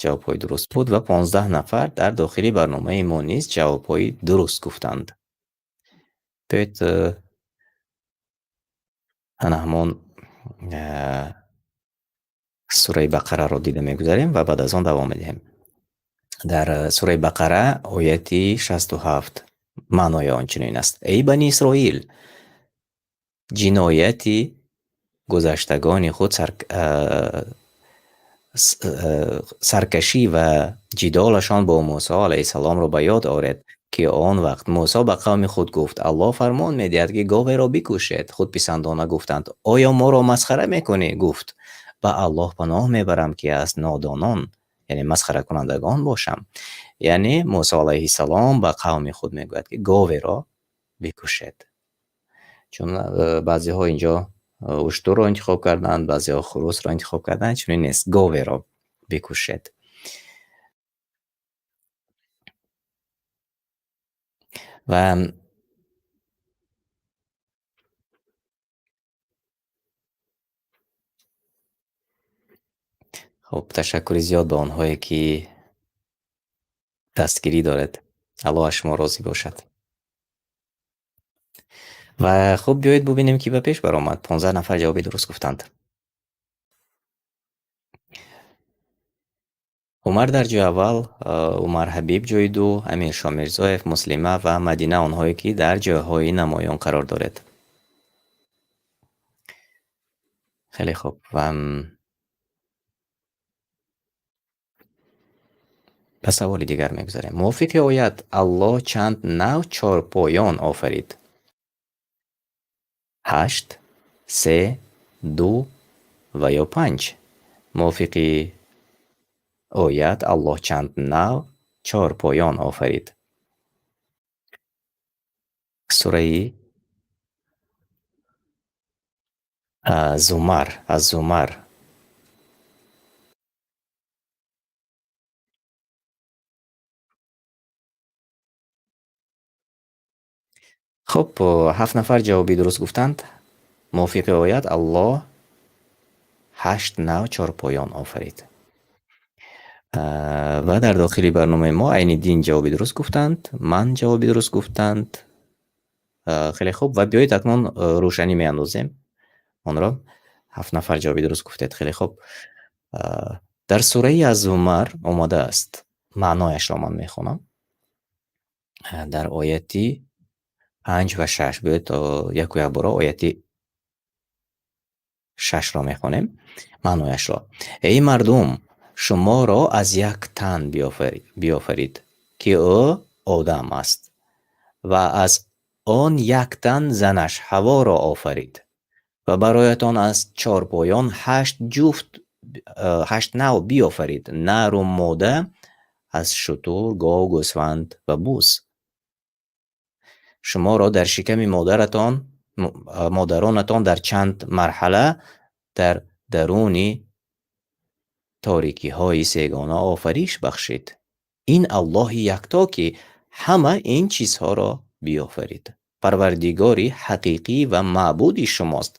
Ҷавобҳои дуруст буд ва 15 нафар дар дохили барномаи мо низ ҷавобҳои дуруст гуфтанд. Биёед, ана ҳамон сураи Бақараро дида мегузарем ва баъд аз он давом медиҳем. Дар сураи Бақара ояти 67 маънои он чунин аст: Эй Бани Исроил, ҷинояти гузаштагони худ саркашӣ ва ҷидолашон бо Мусо алайҳиссаломро ба ёд оред, ки он вақт Мусо ба қавми худ гуфт: Аллоҳ фармон медиҳад, ки говеро бикушед. Худписандона гуфтанд: Оё моро масхара мекунӣ? Гуфт: Ба Аллоҳ паноҳ мебарам, ки аз нодонон, яъне масхаракунандагон бошам. Яъне Мусо алайҳиссалом ба қавми худ мегӯяд, ки говеро бикушед. Чун баъзеҳо инҷо уштурро интихоб карданд, баъзеҳо хурусро интихоб карданд, чунин нест, говеро бикушед. Ва хуб, ташаккури зиёд ба онҳое ки дастгирӣ доред. Аллоҳ аз шумо розӣ бошад. Ва хуб, биёед бубинем, ки ба пеш баромад. 15 нафар ҷавоби дуруст гуфтанд. Умар дар ҷои аввал, Умар Ҳабиб ҷои ду, Амиршо Мирзоев, Муслима ва Мадина, онҳое ки дар ҷойҳои намоён қарор доред. Хеле хуб. Ва Ба саволи дигар мегузарем. Мувофиқи оят, Аллоҳ чанд нав чорпоён офарид? 8, 3, 2 ва ё 5? Мувофиқи оят, Аллоҳ чанд нав чорпоён офарид? Сураи Зумар, аз Зумар. Хуб, 7 нафар ҷавоби дуруст гуфтанд. Мувофиқи оят, Аллоҳ 8 нав чорпоён офарид. Ва дар дохили барномаи мо Айниддин ҷавоби дуруст гуфтанд, ман ҷавоби дуруст гуфтанд. Хеле хуб, ва биёед акнун рӯшанӣ меандозем онро. 7 нафар ҷавоби дуруст гуфтед, хеле хуб. Дар сураи Аз-Зумар омадааст, маънояшро ман мехонам. Дар ояти 5 ва 6, биёед яку як бора ояти 6-ро мехонем, маънояшро. Эй мардум, шуморо аз як тан биёфарид, ки ӯ Одам аст, ва аз он як тан занаш Ҳаворо офарид ва бароятон аз чорпоён 8 ҷуфт, 8 нав биёфарид, нару мода аз шутур, гов, гӯсфанд ва буз. Шуморо дар шиками модаронатон дар чанд марҳала дар даруни торикиҳои сегона офариш бахшид. Ин Аллоҳи якто, ки ҳама ин чизҳоро биёфарид. Парвардигори ҳақиқӣ ва маъбуди шумост.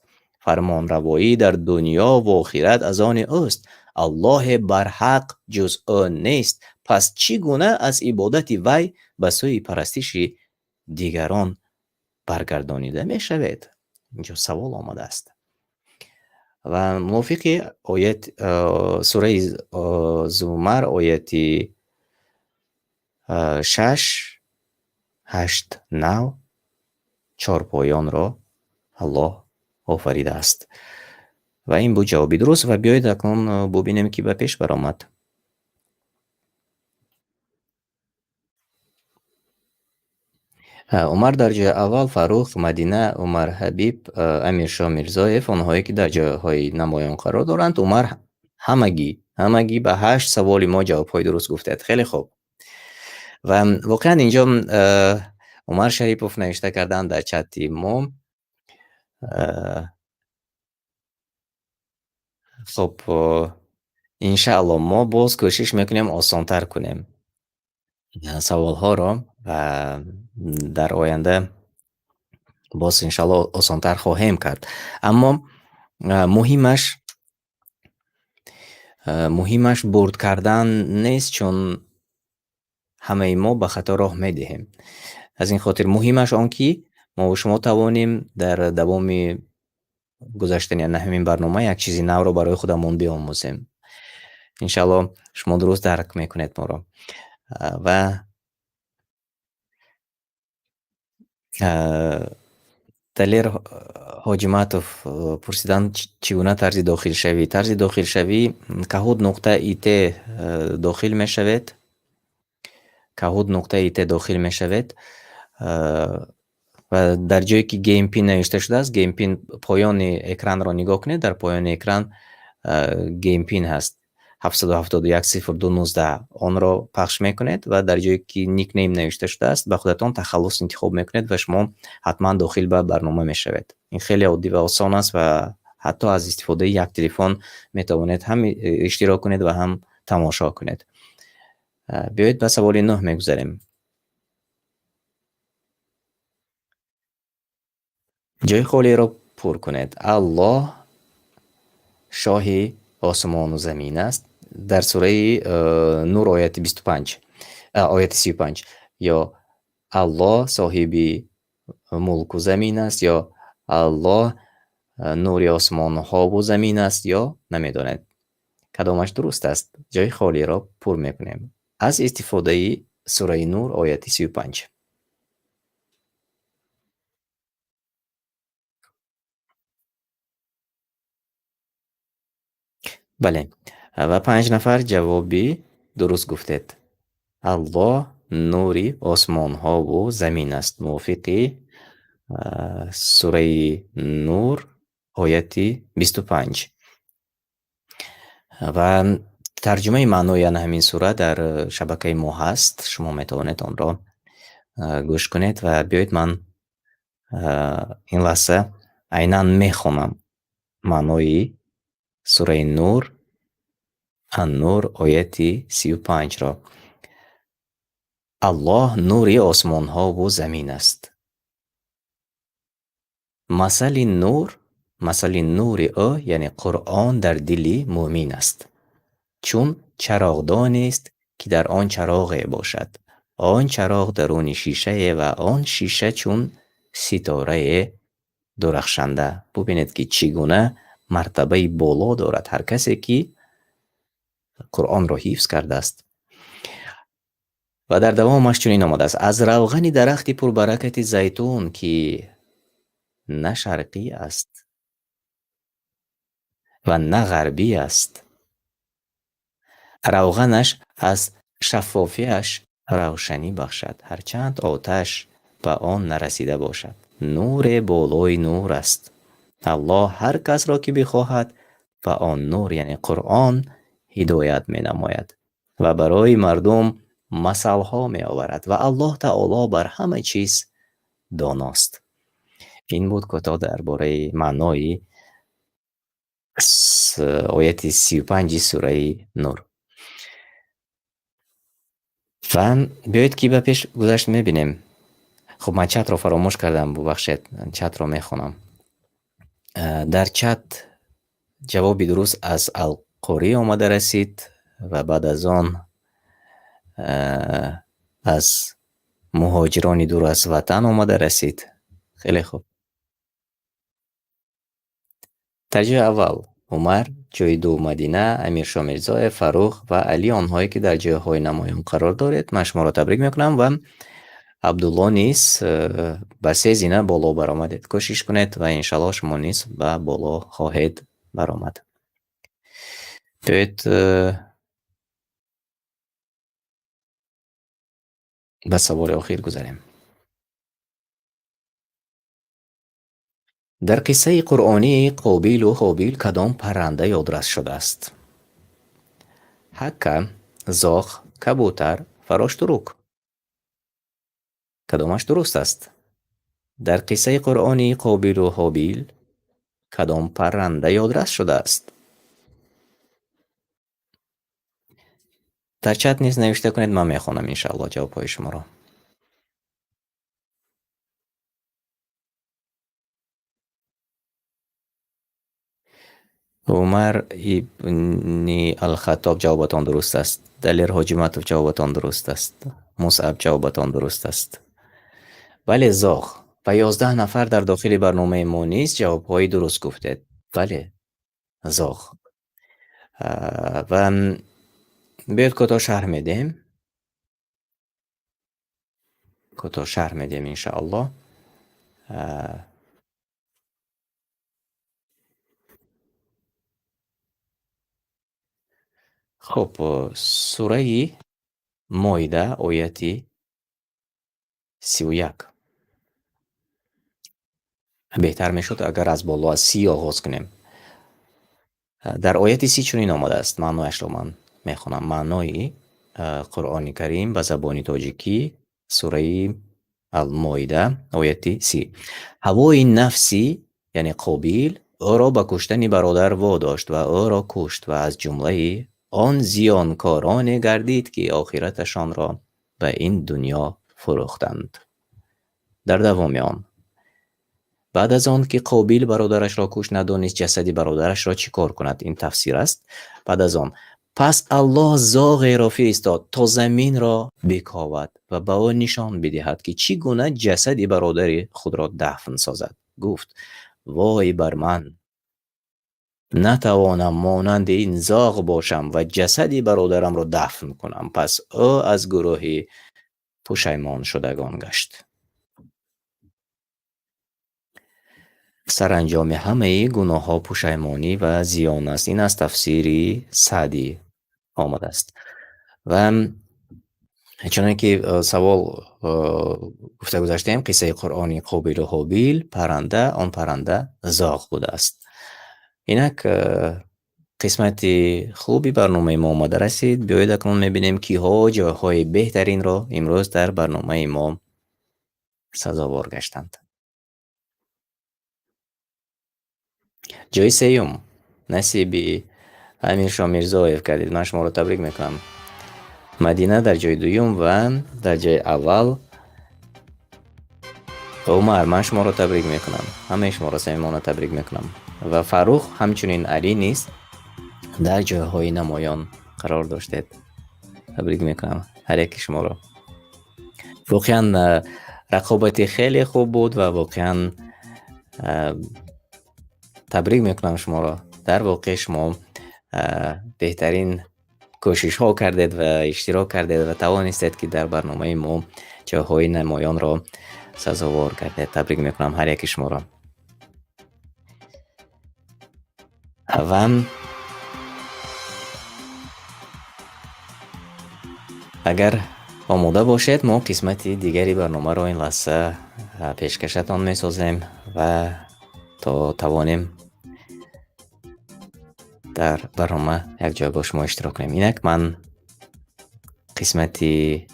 Фармонравоӣ дар дунё ва охират аз они ӯст. Аллоҳе барҳақ ҷуз ӯ нест. Пас чӣ гуна аз ибодати вай ба сӯи парастиши дигарон баргардонида мешавед? Инҷо савол омадааст. Ва мувофиқи оят, сураи Зумар ояти 6, 8 нав чорпоёнро Аллоҳ офаридааст. Ва ин буд ҷавоби дуруст. Ва биёед акнун бубинем, ки ба пеш баромад. Умар дар ҷои аввал, Фарух, Мадина, Умар Ҳабиб, Амиршо Мирзоев, онҳое ки дар ҷойҳои намоён қарор доранд. Умар ҳамагӣ ба 8 саволи мо ҷавобҳои дуруст гуфтед. Хеле хуб. Ва воқеан инҷо Умар Шарипов навишта карданд дар чати мо. Хуб, иншааллоҳ мо боз кӯшиш мекунем осонтар кунем саволҳоро ва дар оянда боз иншааллоҳ осонтар хоҳем кард. Аммо муҳимаш бурд кардан нест, чун ҳамаи мо ба хато роҳ медиҳем. Аз ин хотир муҳимаш он ки мо ва шумо тавонем дар давоми гузаштани ҳамин барнома як чизи навро барои худамон биомӯзем. Иншааллоҳ шумо дуруст дарк мекунед моро. Ва Далер Ҳоҷиматов пурсиданд, чӣ гуна тарзи дохилшавӣ? Тарзи дохилшавӣ kahoot нуқта it дохил мешавед. kahoot нуқта it дохил мешавед. Ва дар ҷое ки Game Pin навишта шудааст, Game Pin поёни экранро нигоҳ кунед, дар поёни экран Game Pin ҳаст. 771 сифр ду нуздаҳ. Онро пахш мекунед ва дар ҷое ки никнейм навишта шудааст, ба худатон тахаллус интихоб мекунед ва шумо ҳатман дохил ба барнома мешавед. Ин хеле оддӣ ва осон аст ва ҳатто аз истифодаи як телефон метавонед ҳам иштирок кунед ва ҳам тамошо кунед. Биёед ба саволи 9 мегузарем. Ҷои холиро пур кунед. Аллоҳ шоҳи осмону замин аст. Дар сураи Нур ояти 25, ояти 35. Ё Аллоҳ соҳиби мулку замин аст, ё Аллоҳ нури осмонҳову замин аст, ё намедонед. Кадомаш дуруст аст? Ҷои холиро пур мекунем аз истифодаи сураи Нур ояти 35. Бале, ва 5 нафар ҷавоби дуруст гуфтед. Аллоҳ нури осмонҳову замин аст. Мувофиқи сураи Нур, ояти 25. Ва тарҷумаи маънои ана ҳамин сура дар шабакаи мо ҳаст. Шумо метавонед онро гӯш кунед ва биёед, ман ин лаҳза айнан мехонам маънои сураи Нур, Ан-Нур, ояти 35-ро. Аллоҳ нури осмонҳову замин аст. Масали нур, масали нури ӯ, яъне Қуръон, дар дили мӯмин аст. Чун чароғдонест, ки дар он чароғе бошад. Он чароғ даруни шишае ва он шиша чун ситорае дурахшанда. Бубинед, ки чӣ гуна мартабаи боло дорад ҳар касе, ки Қуръонро ҳифз кардааст. Ва дар давомаш чунин омадааст: аз равғани дарахти пурбаракати зайтун, ки на шарқӣ аст ва на ғарбӣ аст, равғанаш аз шаффофиаш равшанӣ бахшад, ҳарчанд оташ ба он нарасида бошад. Нуре болои нур аст. Аллоҳ ҳар касро, ки бихоҳад, ба он нур, яъне Қуръон, ҳидоят менамояд ва барои мардум масалҳо меоварад ва Аллоҳ Таоло бар ҳама чиз доност. Ин буд кӯтоҳ дар бораи маънои ояти 35 сураи Нур. Ва биёед, ки ба пеш гузашт мебинем. Хуб, ман чатро фаромӯш кардам, бубахшед, чатро мехонам. Дар чат ҷавоби дуруст аз Алқорӣ омада расид ва баъд аз он аз муҳоҷирони дур аз ватан омада расид. Хеле хуб. Дар ҷои аввал Умар, ҷои ду Мадина, Амиршо Мирзоев, Фаррух ва Али, онҳое ки дар ҷойҳои намоён қарор доред, ман шуморо табрик мекунам ва Абдулло низ ба се зина боло баромадед. Кӯшиш кунед ва иншаллоҳ шумо низ ба боло хоҳед баромад. Биёед, ба саволи охир гузарем. Дар қиссаи қуръонии Қобилу Ҳобил кадом парранда ёдрас шудааст? Ҳакка, зоғ, кабутар, фароштурук. Кадомаш дуруст аст? Дар қиссаи қуръонии Қобилу Ҳобил кадом парранда ёдрас шудааст? Дар чат низ навишта кунед, ман мехонам иншааллоҳ ҷавобҳои шуморо. Умар ибни Алхаттоб, ҷавобатон дуруст аст. Далер Ҳоҷиматов, ҷавобатон дуруст аст. Мусаб, ҷавобатон дуруст аст. Бале, зоғ. Ва 11 нафар дар дохили барномаи мо низ ҷавобҳои дуруст гуфтед. Бале, зоғ. Ва биёед кӯтоҳ шарҳ медиҳем. Кӯтоҳ шарҳ медиҳем иншааллоҳ. Хуб, сураи Моида, ояти 31. Беҳтар мешуд, агар аз боло аз 30 оғоз кунем. Дар ояти 30 чунин омадааст, маънояшро ман мехонам. Маънои Қуръони Карим ба забони тоҷикӣ, сураи Ал-Моида, ояти 30. Ҳавои нафси, яъне Қобил, ӯро ба куштани бародар водошт ва ӯро кушт ва аз ҷумлаи он зиёнкороне гардид, ки охираташонро ба ин дунё фурӯхтанд. Дар давоми он, баъд аз он ки Қобил бародарашро кушт, надонист ҷасади бародарашро чӣ кор кунад. Ин тафсир аст. Баъд аз он пас Аллоҳ зоғеро фиристод, то заминро биковад ва ба ӯ нишон бидиҳад, ки чӣ гуна ҷасади бародари худро дафн созад. Гуфт: вой бар ман, натавонам монанди ин зоғ бошам ва ҷасади бародарамро дафн кунам. Пас ӯ аз гурӯҳи пушаймоншудагон гашт. Саранҷоми ҳамаи гуноҳҳо пушаймонӣ ва зиён аст. Ин аз тафсири Саъдӣ омадааст. Ва Чуноне ки савол гуфта гузаштем, қиссаи Қуръони Қобилу Ҳобил, парранда, он парранда зоғ будааст. Инак, қисмати хуби барномаи мо омада расид. Биёед, акнун мебинем, киҳо ҷойҳои беҳтаринро имрӯз дар барномаи мо сазовор гаштанд. Ҷойи сеюм насиби Амиршо Мирзоев кардид. Ман шуморо табрик мекунам. Мадина дар ҷойи дуюм ва дар ҷойи аввал Умар. Ман шуморо табрик мекунам. Ҳамаи шуморо самимона табрик мекунам. Ва Фаррух, ҳамчунин Али низ дар ҷойҳои намоён қарор доштед. Табрик мекунам ҳар яки шуморо. Воқеан рақобати хеле хуб буд ва воқеан табрик мекунам шуморо. Дар воқеъ шумо беҳтарин кӯшишҳо кардед ва иштирок кардед ва тавонистед, ки дар барномаи мо ҷойҳои намоёнро сазовор кардед. Табрик мекунам ҳар яки шуморо. Ва агар омода бошед, мо қисмати дигари барномаро ин лаҳза пешкашатон месозем ва то тавонем дар барнома якҷоя бо шумо иштирок кунем. Инак, ман қисмати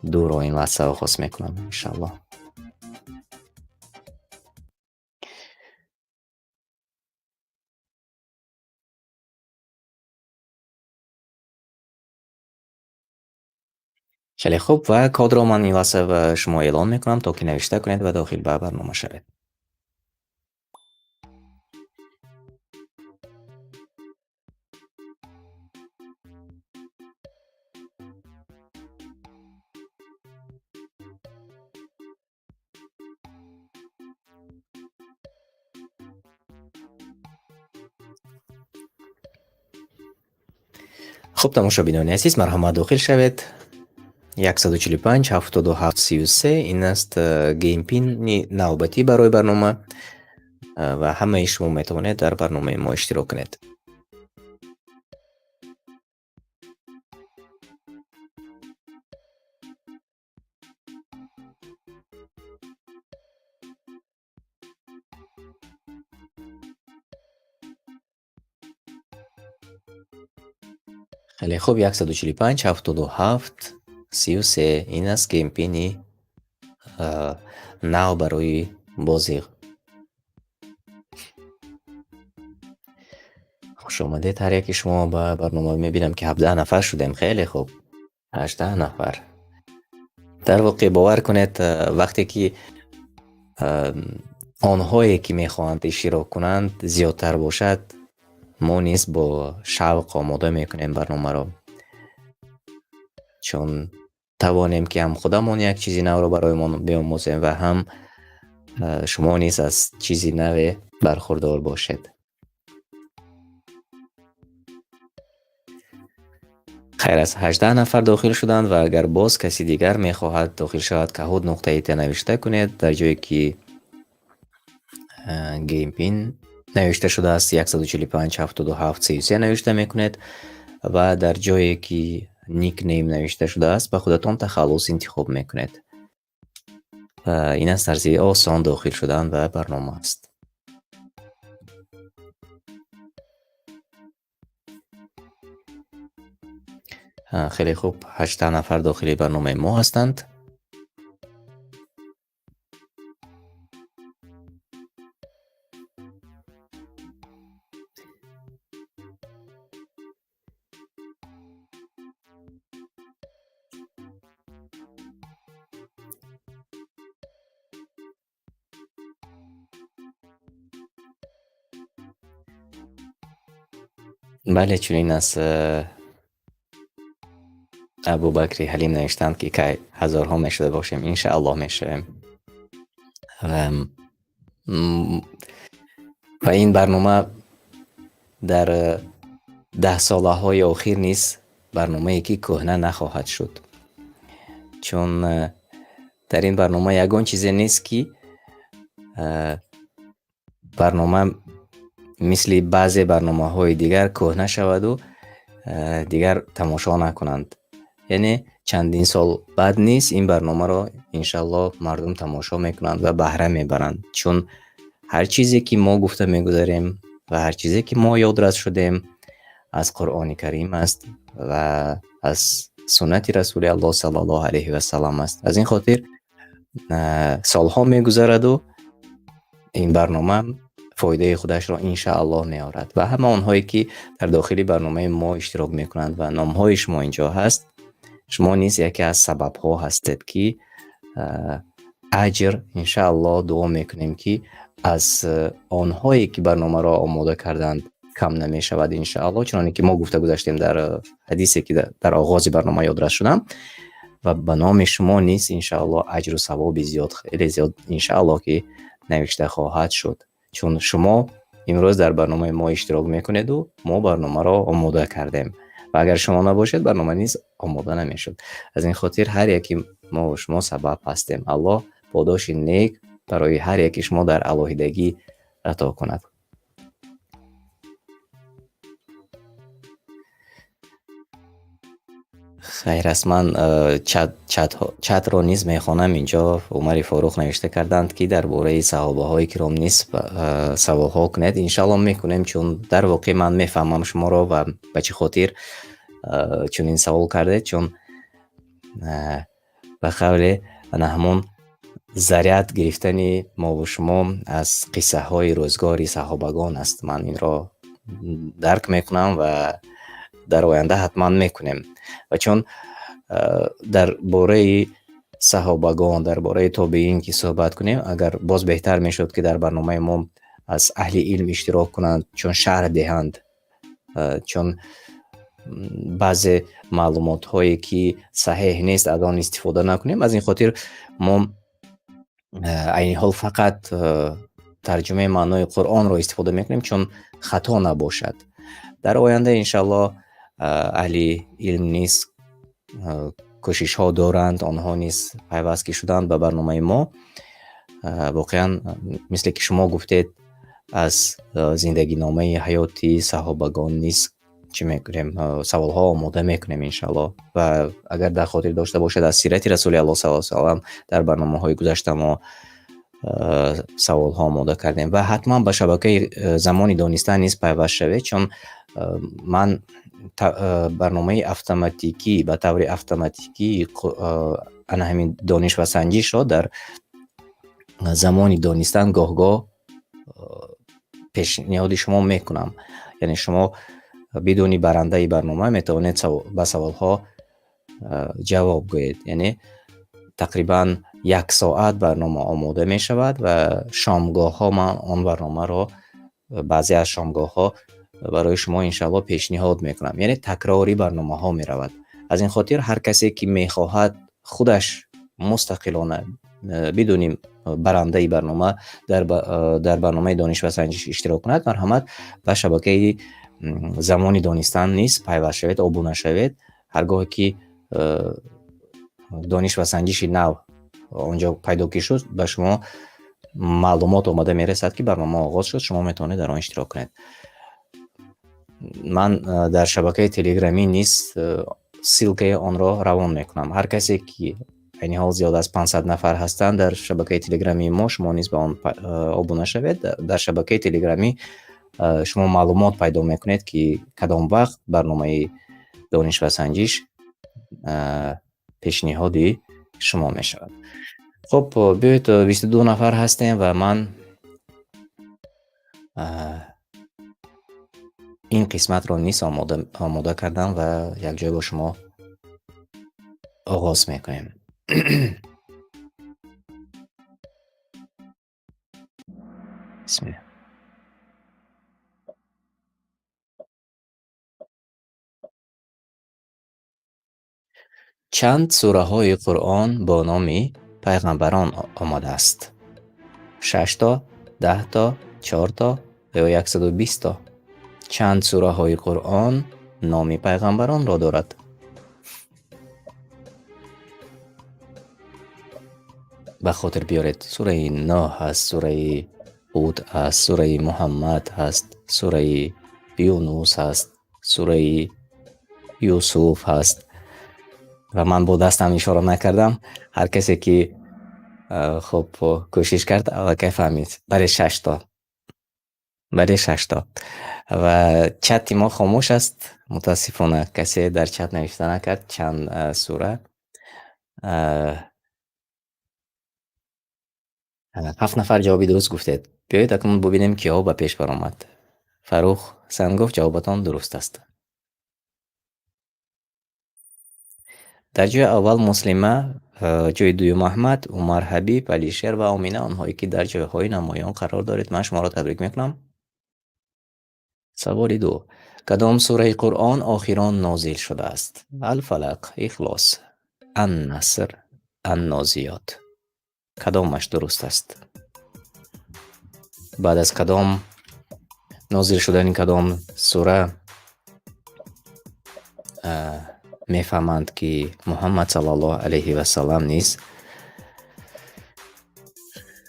дуро ин лаҳза оғоз мекунам, иншааллоҳ. Хеле хуб, ва кодро ман ин лаҳза ба шумо эълон мекунам, то ки навишта кунед ва дохил ба барнома шавед. Хуб, тамошобинони азиз, марҳамат, дохил шавед. 145 77 33 ин аст геймпини навбатӣ барои барнома ва ҳамаи шумо метавонед дар барномаи мо иштирок кунед. Хеле хуб, 145 77 33 ин аст геймпини нав барои бозӣ. Хуш омадед ҳар яки шумо ба барнома. Мебинам, ки 17 нафар шудем. Хеле хуб, 18 нафар. Дар воқеъ, бовар кунед, вақте ки онҳое ки мехоҳанд иштирок кунанд зиёдтар бошад, мо низ бо шавқ омода мекунем барномаро, чун тавонем, ки ҳам худамон як чизи навро бароямон биомӯзем ва ҳам шумо низ аз чизи наве бархурдор бошед. Хайр, аз 18 нафар дохил шуданд ва агар боз каси дигар мехоҳад дохил шавад, Kahoot нуқтаи т навишта кунед. Дар ҷое ки геймпин навишта шудааст, 145 77 33 навишта мекунед ва дар ҷое ки никнейм навишта шудааст, ба худатон тахаллус интихоб мекунед. Ин аст тарзи осон дохил шудан ба барнома аст. Хеле хуб, 18 нафар дохили барномаи мо ҳастанд. Бале, чунин аст. Абубакри Ҳалим навиштанд, ки кай ҳазорҳо мешуда бошем. Иншааллоҳ, мешавем. Ва ин барнома дар даҳсолаҳои охир низ барномае ки кӯҳна нахоҳад шуд, чун дар ин барнома ягон чизе нест, ки барнома мисли баъзе барномаҳои дигар кӯҳна шаваду дигар тамошо накунанд. Яъне Чандин сол баъд низ ин барномаро иншааллоҳ мардум тамошо мекунанд ва баҳра мебаранд, чун ҳар чизе ки мо гуфта мегузарем ва ҳар чизе ки мо ёдрас шудем аз Қуръони Карим аст ва аз суннати Расули Аллоҳ саллаллоҳу алайҳи васаллам аст. Аз ин хотир солҳо мегузараду ин барнома фоидаи худашро иншааллоҳ меорад ва ҳама онҳое ки дар дохили барномаи мо иштирок мекунанд ва номҳои шумо инҷо ҳаст, шумо низ яке аз сабабҳо ҳастед ки аҷр иншааллоҳ дуо мекунем ки аз онҳое ки барномаро омода карданд кам намешавад иншааллоҳ, чуноне ки мо гуфта гузаштем дар ҳадисе ки дар оғози барнома ёдрас шудам, ва ба номи шумо низ иншааллоҳ аҷру савоби зиёд, хеле зиёд иншааллоҳ ки навишта хоҳад шуд, чун шумо имрӯз дар барномаи мо иштирок мекунеду мо барномаро омода кардем ва агар шумо набошед, барнома низ омода намешуд. Аз ин хотир ҳар яки мо ва шумо сабаб ҳастем. Аллоҳ подоши нек барои ҳар яки шумо дар алоҳидагӣ ато кунад. Хайр аст, ман чатро низ мехонам. Инҷо Умари Форух навишта карданд, ки дар бораи саҳобаҳои киром низ саволҳо кунед. Иншааллоҳ мекунем, чун дар воқеъ ман мефаҳмам шуморо ва ба чӣ хотир чунин савол кардед, чун ба қавле ана ҳамон заряд гирифтани мо ва шумо аз қиссаҳои рӯзгори саҳобагон аст. Ман инро дарк мекунам ва дар оянда ҳатман мекунем. Ва чун дар бораи саҳобагон, дар бораи тобеин ки суҳбат кунем, агар боз беҳтар мешуд ки дар барномаи мо аз аҳли илм иштирок кунанд, чун шарҳ диҳанд, чун баъзе маълумотҳое ки саҳеҳ нест аз он истифода накунем. Аз ин хотир мо айни ҳол фақат тарҷумаи маънои Қуръонро истифода мекунем, чун хато набошад. Дар оянда иншааллоҳ аҳли илм низ кӯшишҳо доранд, онҳо низ пайваст ки шуданд ба барномаи мо. Воқеан мисле ки шумо гуфтед, аз зиндагиномаи ҳаёти саҳобагон низ чӣ мекунем, саволҳо омода мекунем иншааллоҳ. Ва агар дар хотир дошта бошед, аз сирати Расули Аллоҳ саллаллоҳу алайҳи васаллам дар барномаҳои гузашта мо саволҳо омода кардем ва ҳатман ба шабакаи Замони Донистан низ пайваст шавед, чун ман барномаи автоматикӣ, ба таври автоматикӣ ана ҳамин дониш ва санҷишро дар Замони Донистан гоҳ-гоҳ пешниҳоди шумо мекунам. Яъне шумо бидуни барандаи барнома метавонед ба саволҳо ҷавоб гӯед. Яъне тақрибан як соат барнома омода мешавад ва шомгоҳҳо ман он барномаро баъзе аз шомгоҳҳо барои шумо иншааллоҳ пешниҳод мекунам. Яъне такрори барномаҳо меравад. Аз ин хотир ҳар касе ки мехоҳад худаш мустақилона бидуни барандаи барнома дар барномаи дониш ва санҷиш иштирок кунад, марҳамат ба шабакаи Замони Донистан низ пайваст шавед, обуна шавед. Ҳар гоҳе ки дониш ва санҷиши нав онҷо пайдо ки шуд, ба шумо маълумот омада мерасад, ки барнома оғоз шуд, шумо метавонед дар он иштирок кунед. Ман дар шабакаи телеграмӣ низ ссылкаи онро равон мекунам. Ҳар касе ки айни ҳол зиёд аз 500 нафар ҳастанд дар шабакаи телеграмии мо, шумо низ ба он обуна шавед. Дар шабакаи телеграмӣ шумо маълумот пайдо мекунед, ки кадом вақт барномаи дониш ва санҷиш пешниҳоди шумо мешавад. Хуб, биёед, 22 нафар ҳастем ва ман ин қисматро низ омода кардам ва якҷоя бо шумо оғоз мекунем. Бисмиллаҳ. Чанд сураҳои Қуръон бо номи пайғамбарон омадааст? 6 то, 10 то, 4 то ё 120 то? Чанд сураҳои Қуръон номи пайғамбаронро дорад? Ба хотир биёред, сураи Нӯҳ аст, сураи Ҳуд аст, сураи Муҳаммад ҳаст, сураи Юнус ҳаст, сураи Юсуф ҳаст. Ва ман бо дастам ишора накардам. Ҳар касе ки хуб кӯшиш кард, аллакай фаҳмид. Бале, 6 то. Бале, 6 то. Ва чати мо хомӯш аст. Мутаассифона, касе дар чат навишта накард чанд сура. Ҳафт нафар ҷавоби дуруст гуфтед. Биёед, акнун бубинем, киҳо ба пеш баромад. Фаррух Сангов, ҷавобатон дуруст аст. Дар ҷои аввал Муслима, ҷои дуюм Аҳмад, Умар Ҳабиб, Алишер ва Омина, онҳое ки дар ҷойҳои намоён қарор доред, ман шуморо табрик мекунам. Саволи ду: кадом сураи Қуръон охирон нозил шудааст? Алфалақ, Ихлос, Аннаср, Аннозиёт. Кадомаш дуруст аст? Баъд аз кадом нозил шудани кадом сура мефаҳманд, ки Муҳаммад саллаллоҳу алайҳи васаллам низ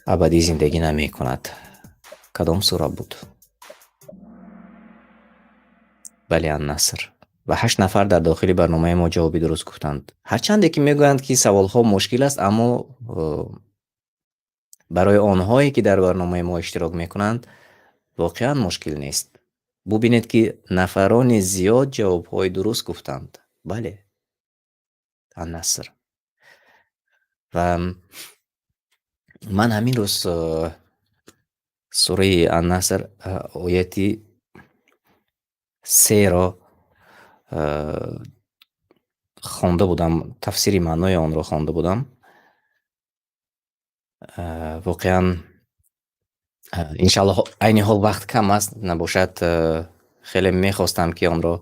абадӣ зиндагӣ намекунад? Кадом сура буд? Бале, Аннаср. Ва ҳашт нафар дар дохили барномаи мо ҷавоби дуруст гуфтанд. Ҳарчанде ки мегӯянд, ки саволҳо мушкил аст, аммо барои онҳое ки дар барномаи мо иштирок мекунанд, воқеан мушкил нест. Бубинед, ки нафарони зиёд ҷавобҳои дуруст гуфтанд. Бале, Аннаср. Ва ман ҳамин рӯз сураи Аннаср ояти 3-ро хонда будам, тафсири маънои онро хонда будам. Воқеан, иншаллоҳ, айни ҳол вақт кам аст, набошад, хеле мехостам, ки онро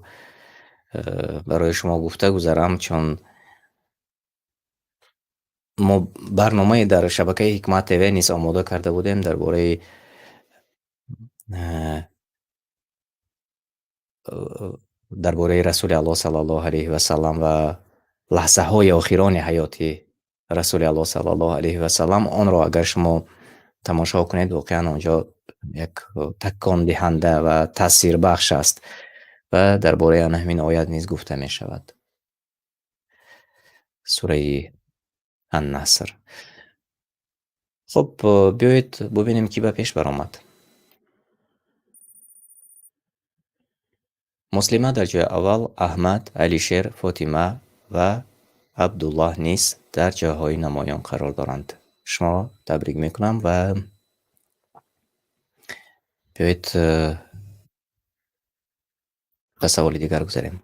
барои шумо гуфта гузарам, чун мо барномае дар шабакаи Ҳикмат ТВ низ омода карда будем дар бораи Расули Аллоҳ саллаллоҳу алайҳи васаллам ва лаҳзаҳои охирони ҳаёти Расули Аллоҳ саллаллоҳу алайҳи васаллам. Онро агар шумо тамошо кунед, воқеан онҷо як такондиҳанда ва таъсирбахш аст ва дар бораи ана ҳамин оят низ гуфта мешавад, сураи Аннаср. Хуб, биёед бубинем, ки ба пеш баромад. Муслима дар ҷои аввал, Аҳмад, Алишер, Фотима ва Абдуллоҳ низ дар ҷойҳои намоён қарор доранд. Шуморо табрик мекунам ва биёед, ба саволи дигар гузарем.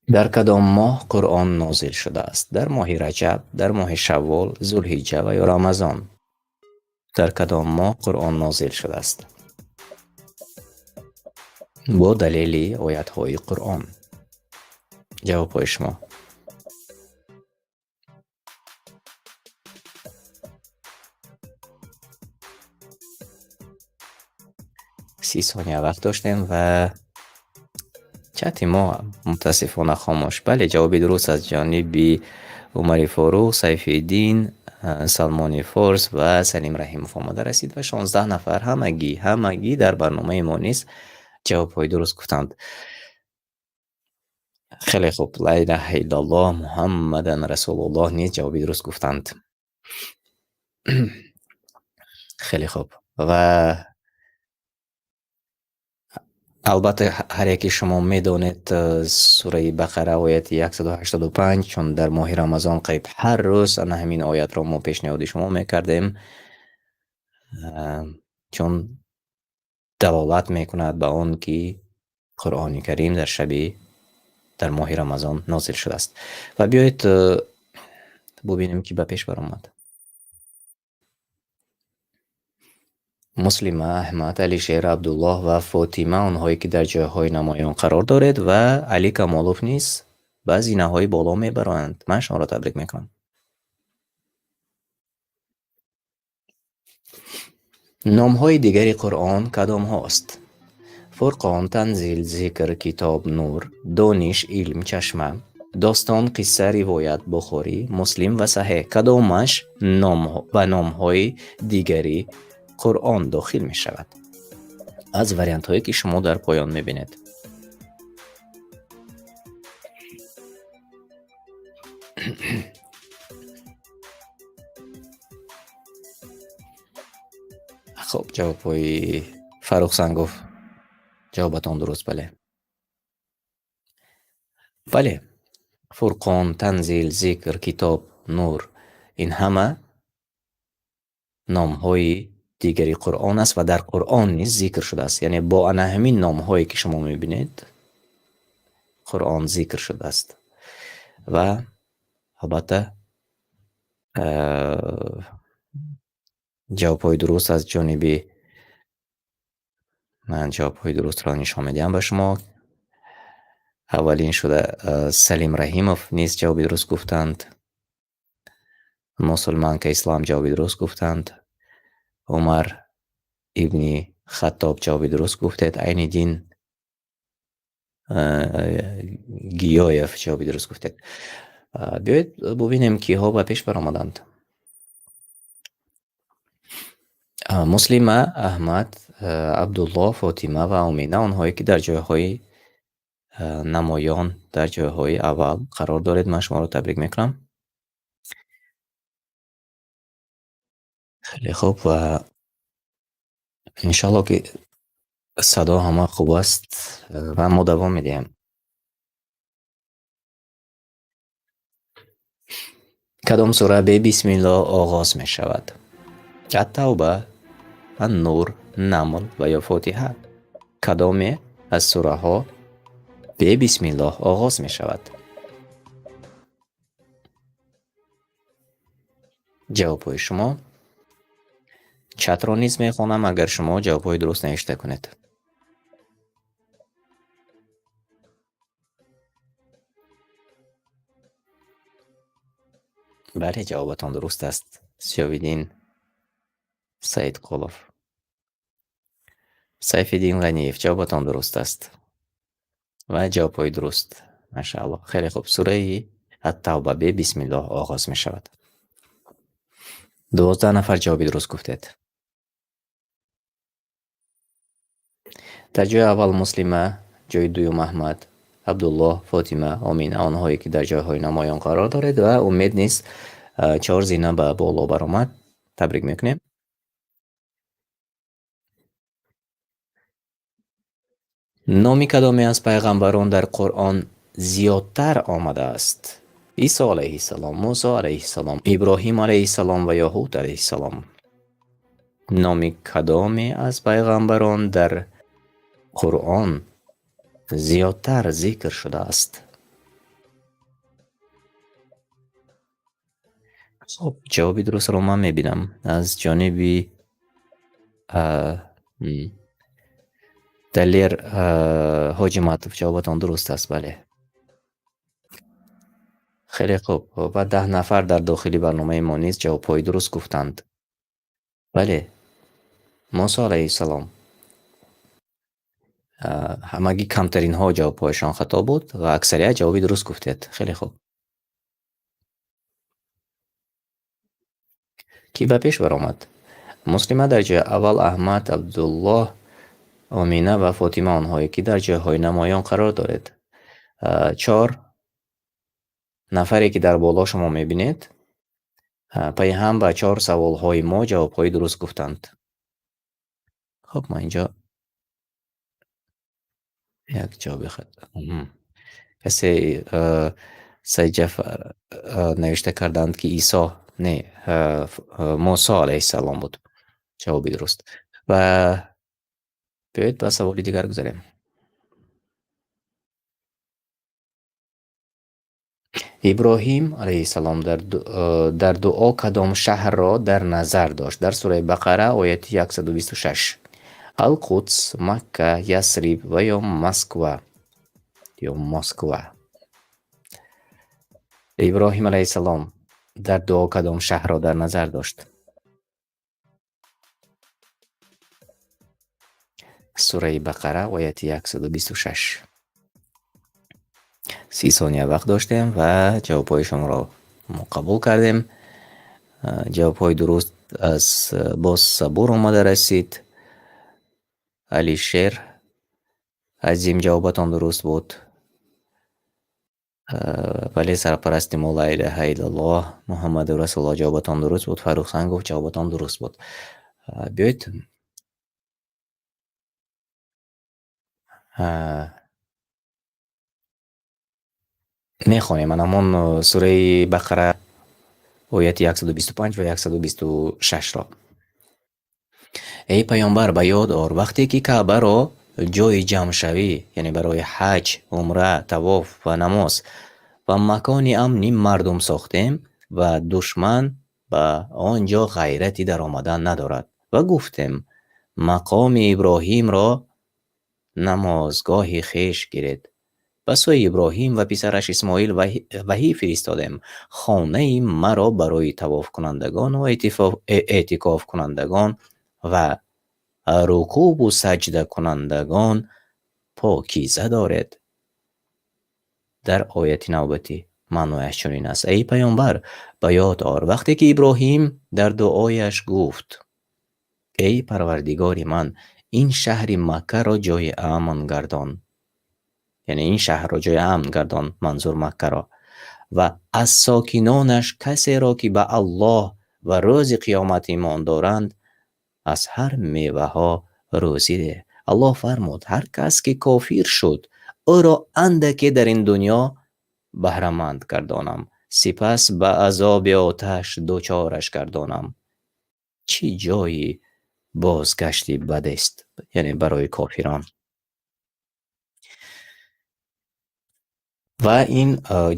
Дар кадом моҳ Қуръон нозил шудааст? Дар моҳи Раҷаб, дар моҳи Шаввол, Зулҳиҷҷа ва ё Рамазон. Дар кадом моҳ Қуръон нозил шудааст бо далели оятҳои Қуръон? Ҷавобҳои шумо. 30 сония вақт доштем ва чати мо мутаассифона хомӯш. Бале, ҷавоби дуруст аз ҷониби Умари Форуқ, Сайфиддин, Салмони Форс ва Салим Раҳимов омода расид ва 16 нафар ҳамагӣ дар барномаи мо низ ҷавобҳои дуруст гуфтанд. Хеле хуб. Ла илаҳа иллаллоҳ Муҳаммадан расулуллоҳ низ ҷавоби дуруст гуфтанд. Хеле хуб. Ва албатта, ҳар яке шумо медонед сураи Бақара, ояти 185, чун дар моҳи Рамазон қариб ҳар рӯз ана ҳамин оятро мо пешниҳоди шумо мекардем, чун далолат мекунад ба он, ки Қуръони Карим дар моҳи Рамазон нозил шудааст. Ва биёед, бубинем, ки ба пеш баромад. Муслима, Аҳмад, Алишер, Абдуллоҳ ва Фотима, онҳое ки дар ҷойҳои намоён қарор доред, ва Али Камолов низ ба зинаҳои боло мебароянд. Ман шуморо табрик мекунам. Номҳои дигари Қуръон кадомҳост? Фурқон, Танзил, Зикр, Китоб, Нур, Дониш, Илм, Чашма, Достон, Қисса, Ривоят, Бухорӣ, Муслим ва Саҳеҳ. Кадомаш ба номҳои дигари Қуръон дохил мешавад аз вариантҳое, ки шумо дар поён мебинед? Ҷавобҳои Фаррух Сангов, ҷавобатон дуруст, бале. Бале, Фурқон, Танзил, Зикр, Китоб, Нур, ин ҳама номҳои дигари Қуръон аст ва дар Қуръон низ зикр шудааст. Яъне бо ана ҳамин номҳое ки шумо мебинед, Қуръон зикр шудааст. Ва албатта, ҷавобҳои дуруст аз ҷониби ман, ҷавобҳои дурустро нишон медиҳам ба шумо. Аввалин шуда Салим Раҳимов низ ҷавоби дуруст гуфтанд. Мусулманка Ислам ҷавоби дуруст гуфтанд. Умар ибни Хаттоб ҷавоби дуруст гуфтед. Айниддин Гиёев ҷавоби дуруст гуфтед. Биёед бубинем, киҳо ба пеш баромаданд. Муслима, Аҳмад, Абдулло, Фотима ва Омина, онҳое ки дар ҷойҳои намоён, дар ҷойҳои аввал қарор доред, ман шуморо табрик мекунам. Хеле хуб ва иншалло ки садо ҳама хуб аст ва мо давом медиҳем. Кадом сура бе бисмиллоҳ оғоз мешавад? Ат-Тавба, Ан-Нур, Намл ва ё Фотиҳа? Кадоме аз сураҳо бе бисмиллоҳ оғоз мешавад? Ҷавобҳои шумо. Чатро низ мехонам, агар шумо ҷавобҳои дуруст навишта кунед. Бале, ҷавобатон дуруст аст. Сиёвиддин Саидқулов. Сайфиддин Ғаниев, ҷавобатон дуруст аст. Ва ҷавобҳои дуруст. Машааллоҳ. Хеле хуб. Сураи Ат-Тавба бе бисмиллоҳ оғоз мешавад. 12 нафар ҷавоби дуруст гуфтед. Дар ҷои аввал Муслима, ҷои дуюм Аҳмад, Абдуллоҳ, Фотима, Омина, онҳое ки дар ҷойҳои намоён қарор доред ва Умед низ 4 зина ба боло баромад. Табрик мекунем. Номи кадоме аз пайғамбарон дар Қуръон зиёдтар омадааст? Исо алайҳиссалом, Мусо алайҳиссалом, Иброҳим алайҳиссалом ва ё Ҳуд алайҳиссалом. Номи кадоме аз пайғамбарон дар Қуръон зиёдтар зикр шудааст? Хуб, ҷавоби дурустро ман мебинам аз ҷониби Далер Ҳоҷиматов, ҷавобатон дуруст аст, бале. Хеле хуб. Ва 10 нафар дар дохили барномаи мо низ ҷавобҳои дуруст гуфтанд. Бале, Мусо алайҳиссалом. Ҳамагӣ камтаринҳо ҷавобҳояшон хато буд ва аксарият ҷавоби дуруст гуфтед. Хеле хуб. Кӣ ба пеш баромад? Муслима дар ҷои аввал, Аҳмад, Абдуллоҳ, Омина ва Фотима, онҳое ки дар ҷойҳои намоён қарор доред. 4 нафаре ки дар боло шумо мебинед, пайҳам ба 4 саволҳои мо ҷавобҳои дуруст гуфтанд. Хуб, ман инҷо як ҷавоби хато. Касе Сайид Ҷафар навишта карданд ки Исо, не, Мусо алайҳиссалом буд ҷавоби дуруст. Ва биёед ба саволи дигар гузарем. Иброҳим алайҳиссалом дар дуо кадом шаҳрро дар назар дошт? Дар сураи Бақара ояти 126. Ал-Қудс, Макка, Ясриб ва ё Москва? Ё Москва. Иброҳим алайҳиссалом дар дуо кадом шаҳрро дар назар дошт? Сураи Бақара ояти 126. 30 сония вақт доштем ва ҷавобҳои шуморо мо қабул кардем. Ҷавобҳои дуруст аз боз Сабур омада расид. Алишер Азим, ҷавобатон дуруст буд. Вале сарпарасти мо ла илаҳа иллаллоҳ Муҳаммаду расулуллоҳ, ҷавобатон дуруст буд. Фаррух Сангов, ҷавобатон дуруст буд. Биёед Мехонем ҳамон сураи Бақара ояти 125 ва 126-ро. Эй Пайғамбар, ба ёд ор вақте ки Каъбаро ҷойи ҷамъшавӣ, яъне барои ҳаҷ, умра, тавоф ва намоз ва макони амни мардум сохтем ва душман ба он ҷо ғайрати даромадан надорад. Ва гуфтем, мақоми Иброҳимро намозгоҳи хеш гиред. Ба сӯи Иброҳим ва писараш Исмоил ваҳй фиристодем. Хонаи маро барои тавофкунандагон ва эътикофкунандагон ва рукӯъу саҷдакунандагон покиза доред. Дар ояти навбатӣ маънояш чунин аст: Эй Пайғамбар, ба ёд ор вақте ки Иброҳим дар дуояш гуфт: Эй Парвардигори ман, ин шаҳри Маккаро ҷойи амн гардон. Яъне ин шаҳрро ҷойи амн гардон, манзур Маккаро. Ва аз сокинонаш касеро, ки ба Аллоҳ ва рӯзи қиёмат имон доранд, аз ҳар меваҳо рӯзӣ деҳ. Аллоҳ фармуд: ҳар кас ки кофир шуд, ӯро андаке дар ин дунё баҳраманд гардонам, сипас ба азоби оташ дучораш гардонам. Чӣ ҷойи бозгашти бадест, яъне барои кофирон. Ва ин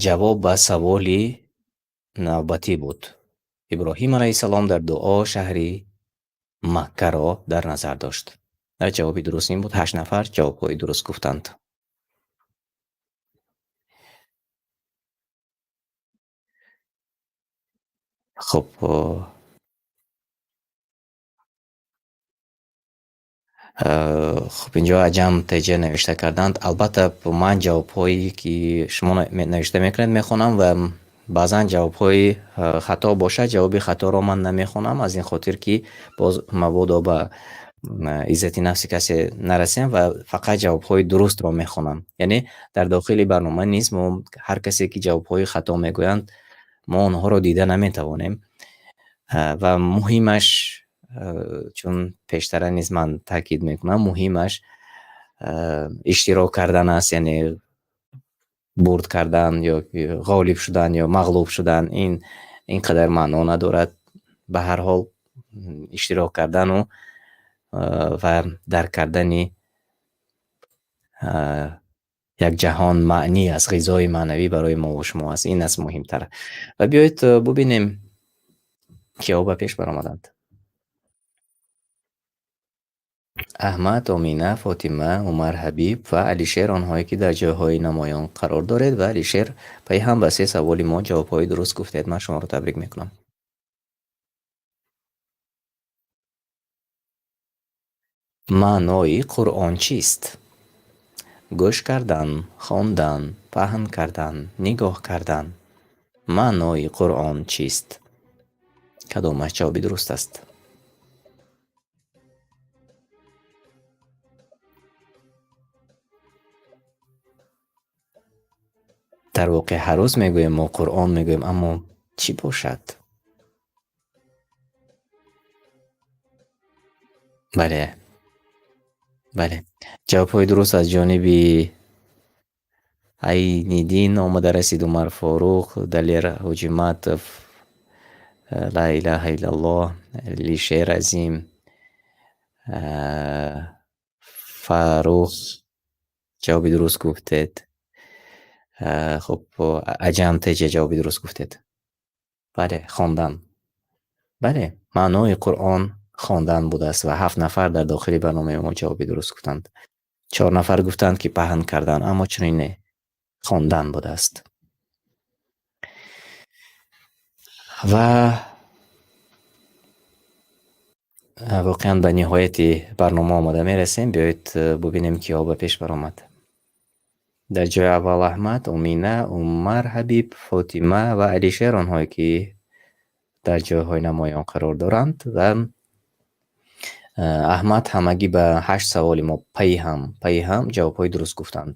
ҷавоб ба саволи навбатӣ буд. Иброҳим алайҳиссалом дар дуо шаҳри Маккаро дар назар дошт. Ва ҷавоби дуруст ин буд. 8 нафар ҷавобҳои дуруст гуфтанд. Хуб, хуб, инҷо Аҷам ТЖ навишта карданд. Албатта, ман ҷавобҳое ки шумо навишта мекунед мехонам ва баъзан ҷавобҳои хато бошад, ҷавоби хаторо ман намехонам, аз ин хотир ки боз мабодо ба иззати нафси касе нарасем ва фақат ҷавобҳои дурустро мехонам. Яъне дар дохили барнома низ мо ҳар касе ки ҷавобҳои хато мегӯянд, мо онҳоро дида наметавонем. Ва муҳимаш, чун пештара низ ман таъкид мекунам, муҳимаш иштирок кардан аст, яъне бурд кардан ё ғолиб шудан ё мағлуб шудан, ин қадар маъно надорад. Ба ҳар ҳол иштирок кардану ва дарк кардани як ҷаҳон маъни аст, ғизои маънавӣ барои мо ва шумо аст. Ин аст муҳимтар. Ва биёед бубинем киҳо ба пеш баромаданд. Аҳмад, Омина, Фотима, Умар, Ҳабиб ва Алишер, онҳое ки дар ҷойҳои намоён қарор доред. Ва Алишер пай ҳам ба се саволи мо ҷавобҳои дуруст гуфтед. Ман шуморо табрик мекунам. Маънои Қуръон чист? Гӯш кардан, хондан, паҳн кардан, нигоҳ кардан. Маънои Қуръон чист? Кадомаш ҷавоби дуруст аст? Дар воқеъ ҳар рӯз мегӯем мо Қуръон мегӯем, аммо чӣ бошад? Бале, бале. Ҷавобҳои дуруст аз ҷониби Айниддин омада расид, Умар Форуқ, Далер Ҳоҷиматов, Ла илаҳа иллаллоҳ, Алишер Азим, Фарух ҷавоби дуруст гуфтед. Хуб, Аҷам ТЖ ҷавоби дуруст гуфтед. Бале, хондан. Бале, маънои Қуръон хондан будааст ва 7 нафар дар дохили барномаи мо ҷавоби дуруст гуфтанд. 4 нафар гуфтанд, ки паҳн кардан, аммо чунин не, хондан будааст. Ва воқеан ба ниҳояти барнома омада мерасем. Биёед бубинем киҳо ба пеш баромад. Дар ҷои аввал Аҳмад, Омина, Умар, Ҳабиб, Фотима ва Алишер, онҳое ки дар ҷойҳои намоён қарор доранд. Ва Аҳмад ҳамагӣ ба 8 саволи мо пайи ҳам ҷавобҳои дуруст гуфтанд.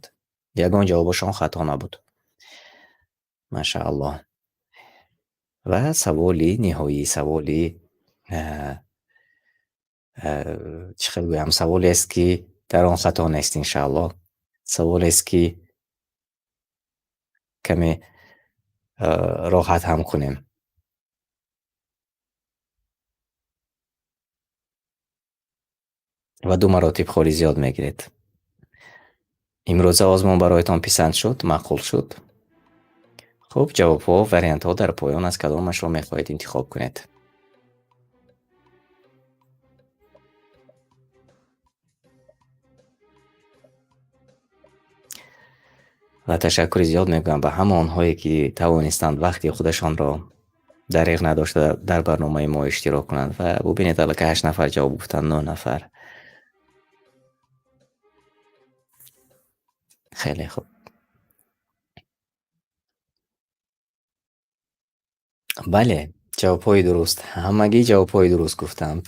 Ягон ҷавобашон хато набуд. Машааллоҳ. Ва саволи ниҳоӣ, саволи, чӣ хел гӯям, саволе аст ки дар он хато нест иншааллоҳ. Саволест, ки каме роҳат ҳам кунем. Ва ду маротиб холи зиёд мегиред. Имрӯза озмун бароятон писанд шуд, маъқул шуд? Хуб, ҷавобҳо, вариантҳо дар поён аст, кадомашро мехоҳед интихоб кунед? Ва ташаккури зиёд мегӯям ба ҳама онҳое, ки тавонистанд вақти худашонро дареғ надошта дар барномаи мо иштирок кунанд. Ва бубинед, аллакай 8 нафар ҷавоб гуфтанд, 9 нафар. Хеле хуб. Бале, ҷавобҳои дуруст. Ҳамагӣ ҷавобҳои дуруст гуфтанд.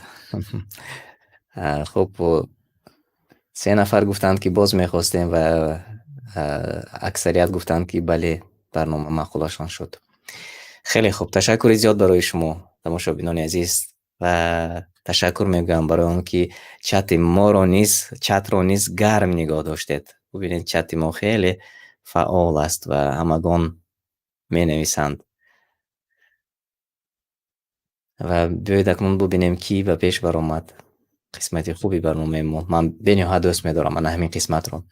Хуб, 3 нафар гуфтанд, ки боз мехостем ва аксарият гуфтанд, ки бале, барнома маъқулашон шуд. Хеле хуб, ташаккури зиёд барои шумо, тамошобинони азиз, ва ташаккур мегӯям барои он ки чати моро низ, чатро низ гарм нигоҳ доштед. Бубинед, чати мо хеле фаъол аст ва ҳамагон менависанд. Ва биёед акнун бубинем, ки ба пеш баромад. Қисмати хуби барномаи мо. Ман бениҳоят дӯст медорам ана ҳамин қисматро,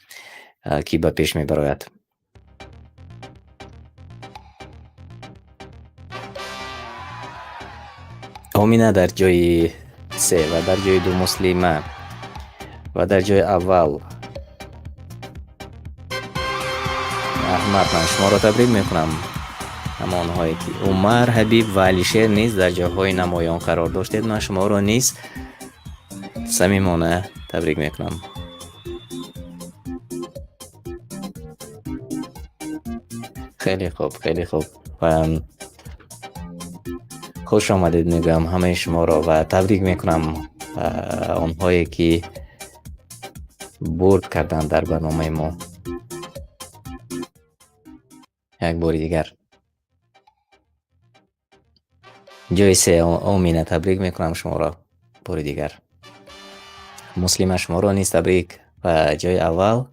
ки ба пеш мебарояд. Омина дар ҷои 3 ва дар ҷои 2 Муслима ва дар ҷои аввал Аҳмад. Ман шуморо табрик мекунам. Ҳамонҳое ки Умар, Ҳабиб ва Алишер низ дар ҷойҳои намоён қарор доштед, ман шуморо низ самимона табрик мекунам. Хеле хуб, хеле хуб. Ва хуш омадед мегӯям ҳамаи шуморо ва табрик мекунам онҳое ки бурд карданд дар барномаи мо. Як бори дигар ҷои 3 Омина, табрик мекунам шуморо бори дигар. Муслима, шуморо низ табрик. Ва ҷои аввал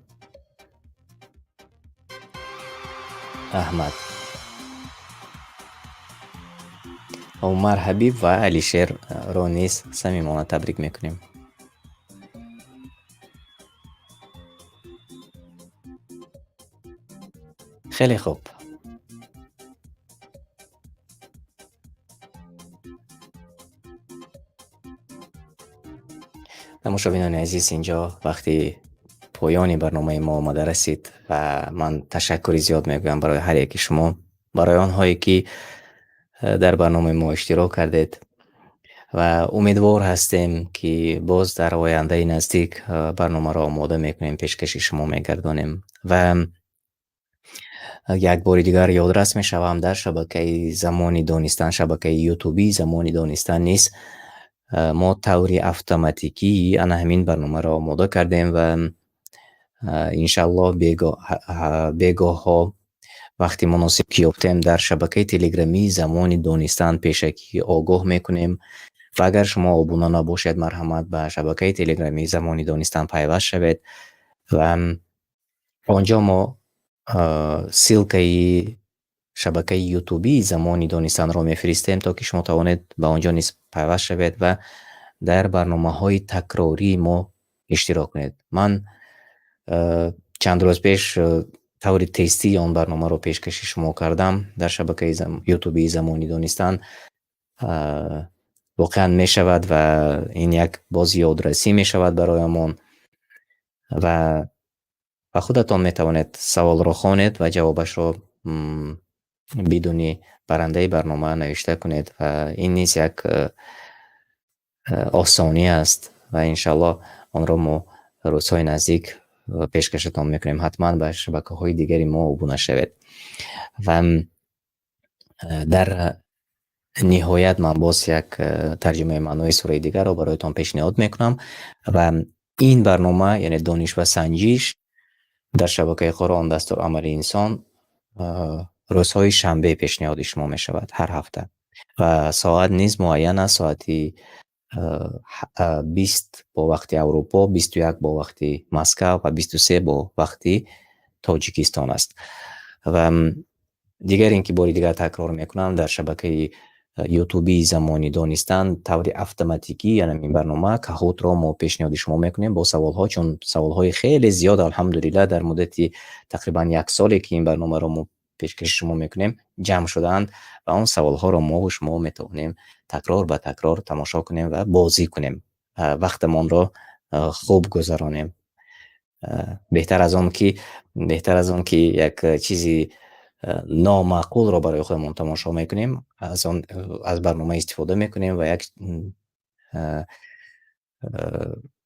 Аҳмад, Умар, Ҳабиб ва Алишерро низ самимона табрик мекунем. Хеле хуб. Тамошобинони азиз, инҷо вақти поёни барномаи мо омада расид ва ман ташаккури зиёд мегӯям барои ҳар яки шумо, барои онҳое ки дар барномаи мо иштирок кардед ва умедвор ҳастем, ки боз дар ояндаи наздик барномаро омода мекунем, пешкаши шумо мегардонем. Ва як бори дигар ёдрас мешавам, дар шабакаи Замони Донистан, шабакаи Ютуби Замони Донистан низ мо таври автоматикӣ ана ҳамин барномаро омода кардем ва иншаллоҳ бегоҳҳо вақти муносиб ки ёфтем дар шабакаи Телеграмии Замони Донистан пешакӣ огоҳ мекунем. Ва агар шумо обуна набошед, марҳамат ба шабакаи Телеграмии Замони Донистан пайваст шавед ва онҷо мо ссилкаи шабакаи Ютубии Замони Донистанро мефиристем, то ки шумо тавонед ба онҷо низ пайваст шавед ва дар барномаҳои такрории мо иштирок кунед. Ман чанд рӯз пеш таври тестии он барномаро пешкаши шумо кардам дар шабакаи Ютубии Замони Донистан. Воқеан мешавад ва ин як боз ёдрасӣ мешавад бароямон ва худатон метавонед саволро хонед ва ҷавобашро бидуни барандаи барнома навишта кунед ва ин низ як осонӣ аст ва иншаллоҳ онро мо рӯзҳои наздик пешкашатон мекунем. Ҳатман ба шабакаҳои дигари мо обуна шавед. Ва дар ниҳоят ман боз як тарҷумаи маънои сураи дигарро бароятон пешниҳод мекунам ва ин барнома, яъне дониш ва санҷиш дар шабакаи Қуръон дастурамали инсон, рӯзҳои шанбе пешниҳоди шумо мешавад ҳар ҳафта ва соат низ муайян аст, соати 20 бо вақти Аврупо, 21 бо вақти Москав ва 23 бо вақти Тоҷикистон аст. Ва дигар ин ки бори дигар такрор мекунам, дар шабакаи ютубии Замони Донистан таври автоматикӣ, яъне ин барнома Kahoot-ро мо пешниҳоди шумо мекунем бо саволҳо, чун саволҳои хеле зиёд, алҳамдулиллаҳ, дар муддати тақрибан як соле ки ин барномаро мо пешкаши шумо мекунем ҷамъ шудаанд ва он саволҳоро мо шумо метавонем такрор ба такрор тамошо кунем ва бозӣ кунем, вақтамонро хуб гузаронем. Беҳтар аз он ки як чизи номаъқулро барои худамон тамошо мекунем, аз он аз барнома истифода мекунем ва як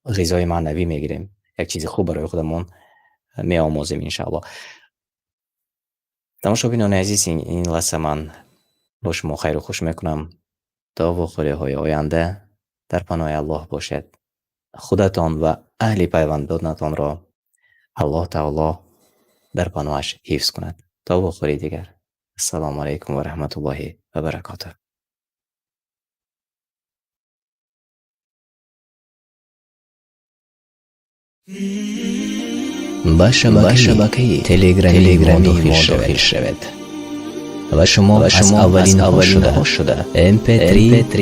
ғизои маънавӣ мегирем, як чизи хуб барои худамон меомӯзем, иншааллоҳ. Тамошобинони азиз, ин лаҳза ман бо шумо хайру хуш мекунам то вохӯриҳои оянда. Дар паноҳи Аллоҳ бошед. Худатон ва аҳли пайвандонатонро Аллоҳ таоло дар паноҳаш ҳифз кунад. То вохӯрии дигар, ассалому алайкум ва раҳматуллоҳи ва баракотуҳ. Ба шабакаи телеграмии мо дохил шавед ва шумо аз аввалинҳо шуда mp3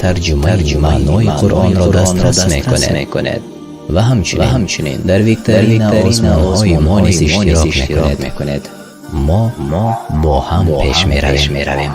тарҷумаи маънои Қуръонро дастрас мекунед ва ҳамчунин дар викторина озмунҳои мо низ иштирок мекунед. Мо бо ҳам пеш меравем.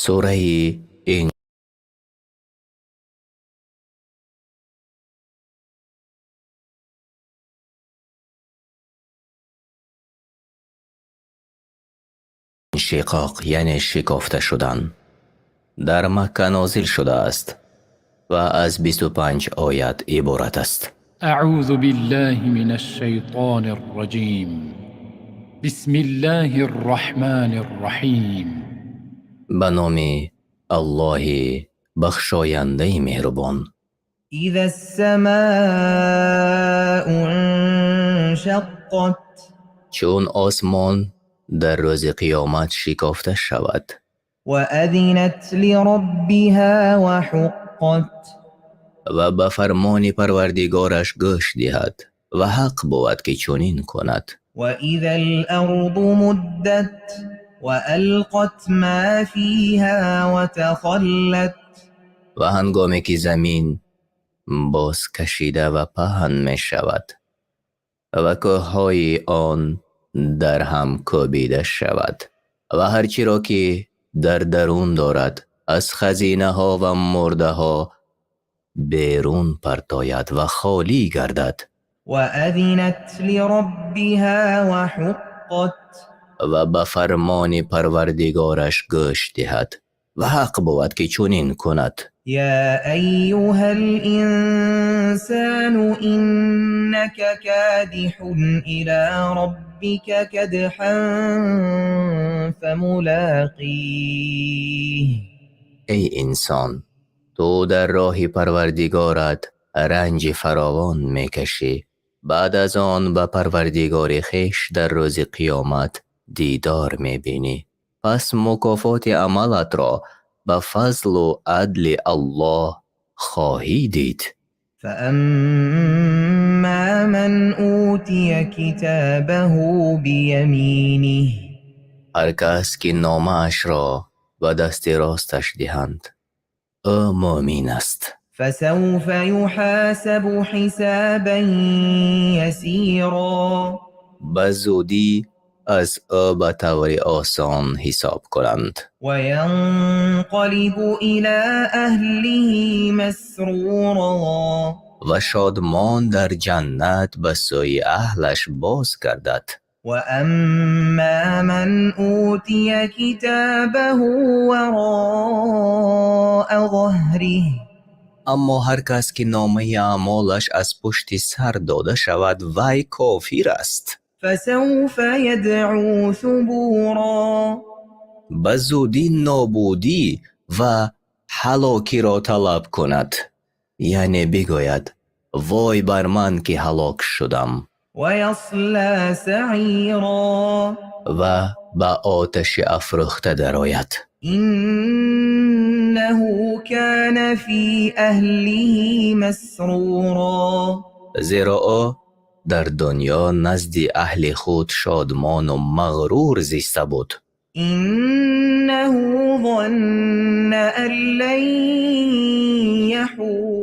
Сураи Иншиқоқ, яъне шикофта шудан, дар Макка нозил шудааст ва аз 25 оят иборат аст. أعوذ بالله من الشيطان الرجيم. بسم الله الرحمن الرحيم. Ба номи Аллоҳи бахшояндаи меҳрубон. إذا السماء انشقت. Чун осмон дар рӯзи қиёмат шикофта шавад. وأذنت لربها وحقت. Ва ба фармони Парвардигораш гӯш диҳад ва ҳақ бувад ки чунин кунад. وإذا الأرض مدت وألقت ما فيها وتخلت. Ва ҳангоме ки замин боз кашида ва паҳн мешавад ва кӯҳҳои он дар ҳам кӯбида шавад ва ҳар чиро ки дар дарун дорад аз хазинаҳо ва мурдаҳо берун партояд ва холӣ гардад. وأذنت لربها وحقت. Ва ба фармони Парвардигораш гӯш диҳад ва ҳақ бувад ки чунин кунад. يا أيها الإنسان إنك كادح إلى ربك كدحا فملاقيه. Эй инсон, ту дар роҳи Парвардигорат ранҷи фаровон мекашӣ, баъд аз он ба Парвардигори хеш дар рӯзи қиёмат дидор мебинӣ, пас мукофоти амалатро ба фазлу адли Аллоҳ хоҳӣ дид. فأما من أوتي كتابه بيمينه. Ҳар кас ки номаашро ба дасти росташ диҳанд, ӯ мӯмин аст. فسوف يحاسب حسابا يسيرا. Ба зудӣ аз ӯ ба таври осон ҳисоб кунанд. وينقلب إلى أهله مسرورا. Ва шодмон дар ҷаннат ба сӯи аҳлаш боз гардад. وأما من أوتي كتابه وراء ظهره Аммо ҳар кас ки номаи аъмолаш аз пушти сар дода шавад, вай кофир аст. فسوف يدعو ثبورا Ба зудӣ нобудӣ ва ҳалокиро талаб кунад, яъне бигӯяд: вой бар ман, ки ҳалок шудам. ويصلى سعيرا Ва ба оташи афрӯхта дарояд. إنه كان في أهله مسرورا Зеро ӯ дар дунё назди аҳли худ шодмону мағрур зиста буд. إنه ظن أن لن يحور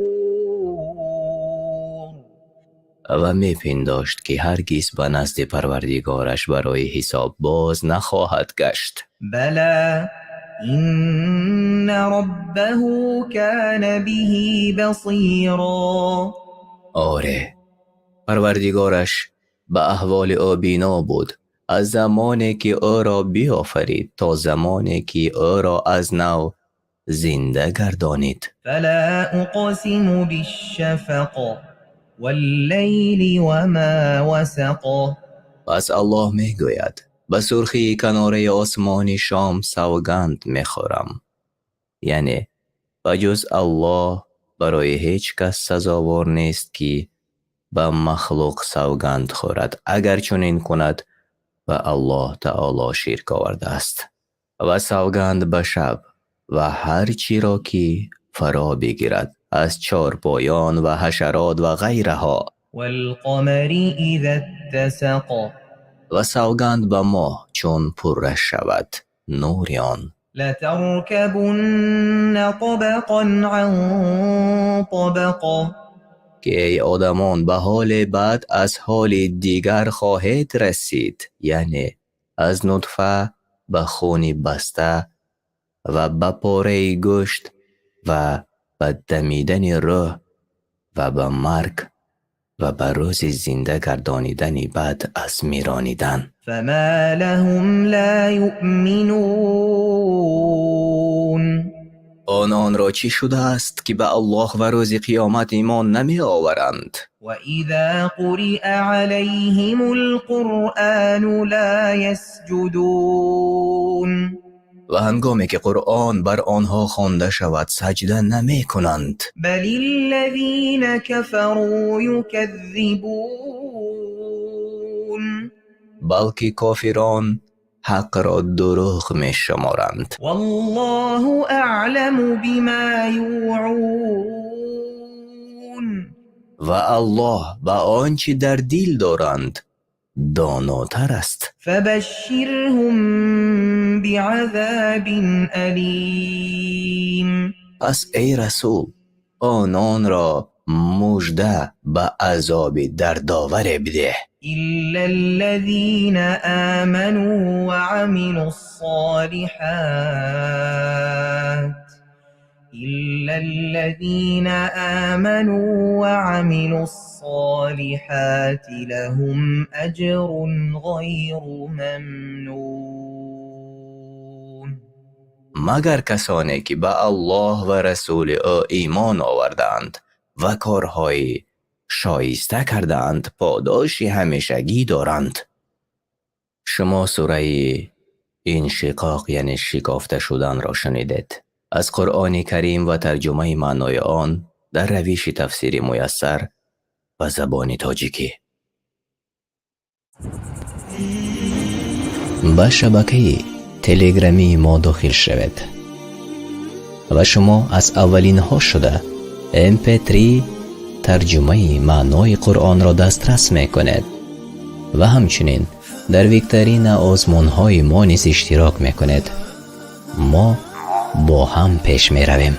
Ва мепиндошт, ки ҳаргиз ба назди Парвардигораш барои ҳисоб боз нахоҳад гашт. بلى إن ربه كان به بصيرا Оре, Парвардигораш ба аҳволи ӯ бино буд, аз замоне ки ӯро биёфарид, то замоне ки ӯро аз нав зинда гардонид. فلا أقسم بالشفق والليل وما وسق Пас Аллоҳ мегӯяд: ба сурхии канораи осмони шом савганд мехӯрам, яъне ба ҷуз Аллоҳ барои ҳеҷ кас сазовор нест, ки ба махлуқ савганд хӯрад. Агар чунин кунад, ба Аллоҳ таоло ширк овардааст. Ва савганд ба шаб ва ҳар чиро, ки фаро бигирад аз чорпоён ва ҳашарот ва ғайраҳо. والقمر إذا اتسق Ва савганд ба моҳ, чун пурра шавад нури он. لتركبن طبقا عن طبق Ки эй одамон, ба ҳоле баъд аз ҳоли дигар хоҳед расид, яъне аз нутфа ба хуни баста ва ба пораи гӯшт ва ба дамидани рӯҳ ва ба марг ва ба рӯзи зинда гардонидани баъд аз миронидан. فما لهم لا يؤمنون Ононро чӣ шудааст, ки ба Аллоҳ ва рӯзи қиёмат имон намеоваранд? وإذا قرئ عليهم القرآن لا يسجدون Ва ҳангоме ки Қуръон бар онҳо хонда шавад, саҷда намекунанд. بل الذين كفروا يكذبون Балки кофирон ҳақро дурӯғ мешуморанд. والله أعلم بما يوعون Ва Аллоҳ ба он чӣ дар дил доранд донотар аст. فبشرهم بعذاب أليم Пас, эй расул, ононро мужда ба азоби дардоваре бидеҳ. إلا الذين آمنوا وعملوا الصالحات إلا الذين آمنوا وعملوا الصالحات لهم أجر غير ممنون. Магар касоне ки ба Аллоҳ ва расули ӯ имон овардаанд ва корҳои шоиста кардаанд, подоши ҳамешагӣ доранд. Шумо сураи Иншиқоқ, яъне шикофта шуданро шунидед, аз Қуръони Карим ва тарҷумаи маънои он дар равиши тафсири Муяссар ба забони тоҷикӣ. Ба шабакаи телеграмии мо дохил шавед ва шумо аз аввалинҳо шуда mp3 тарҷумаи маънои Қуръонро дастрас мекунед ва ҳамчунин дар викторина озмунҳои мо низ иштирок мекунед. Мо бо ҳам пеш меравем.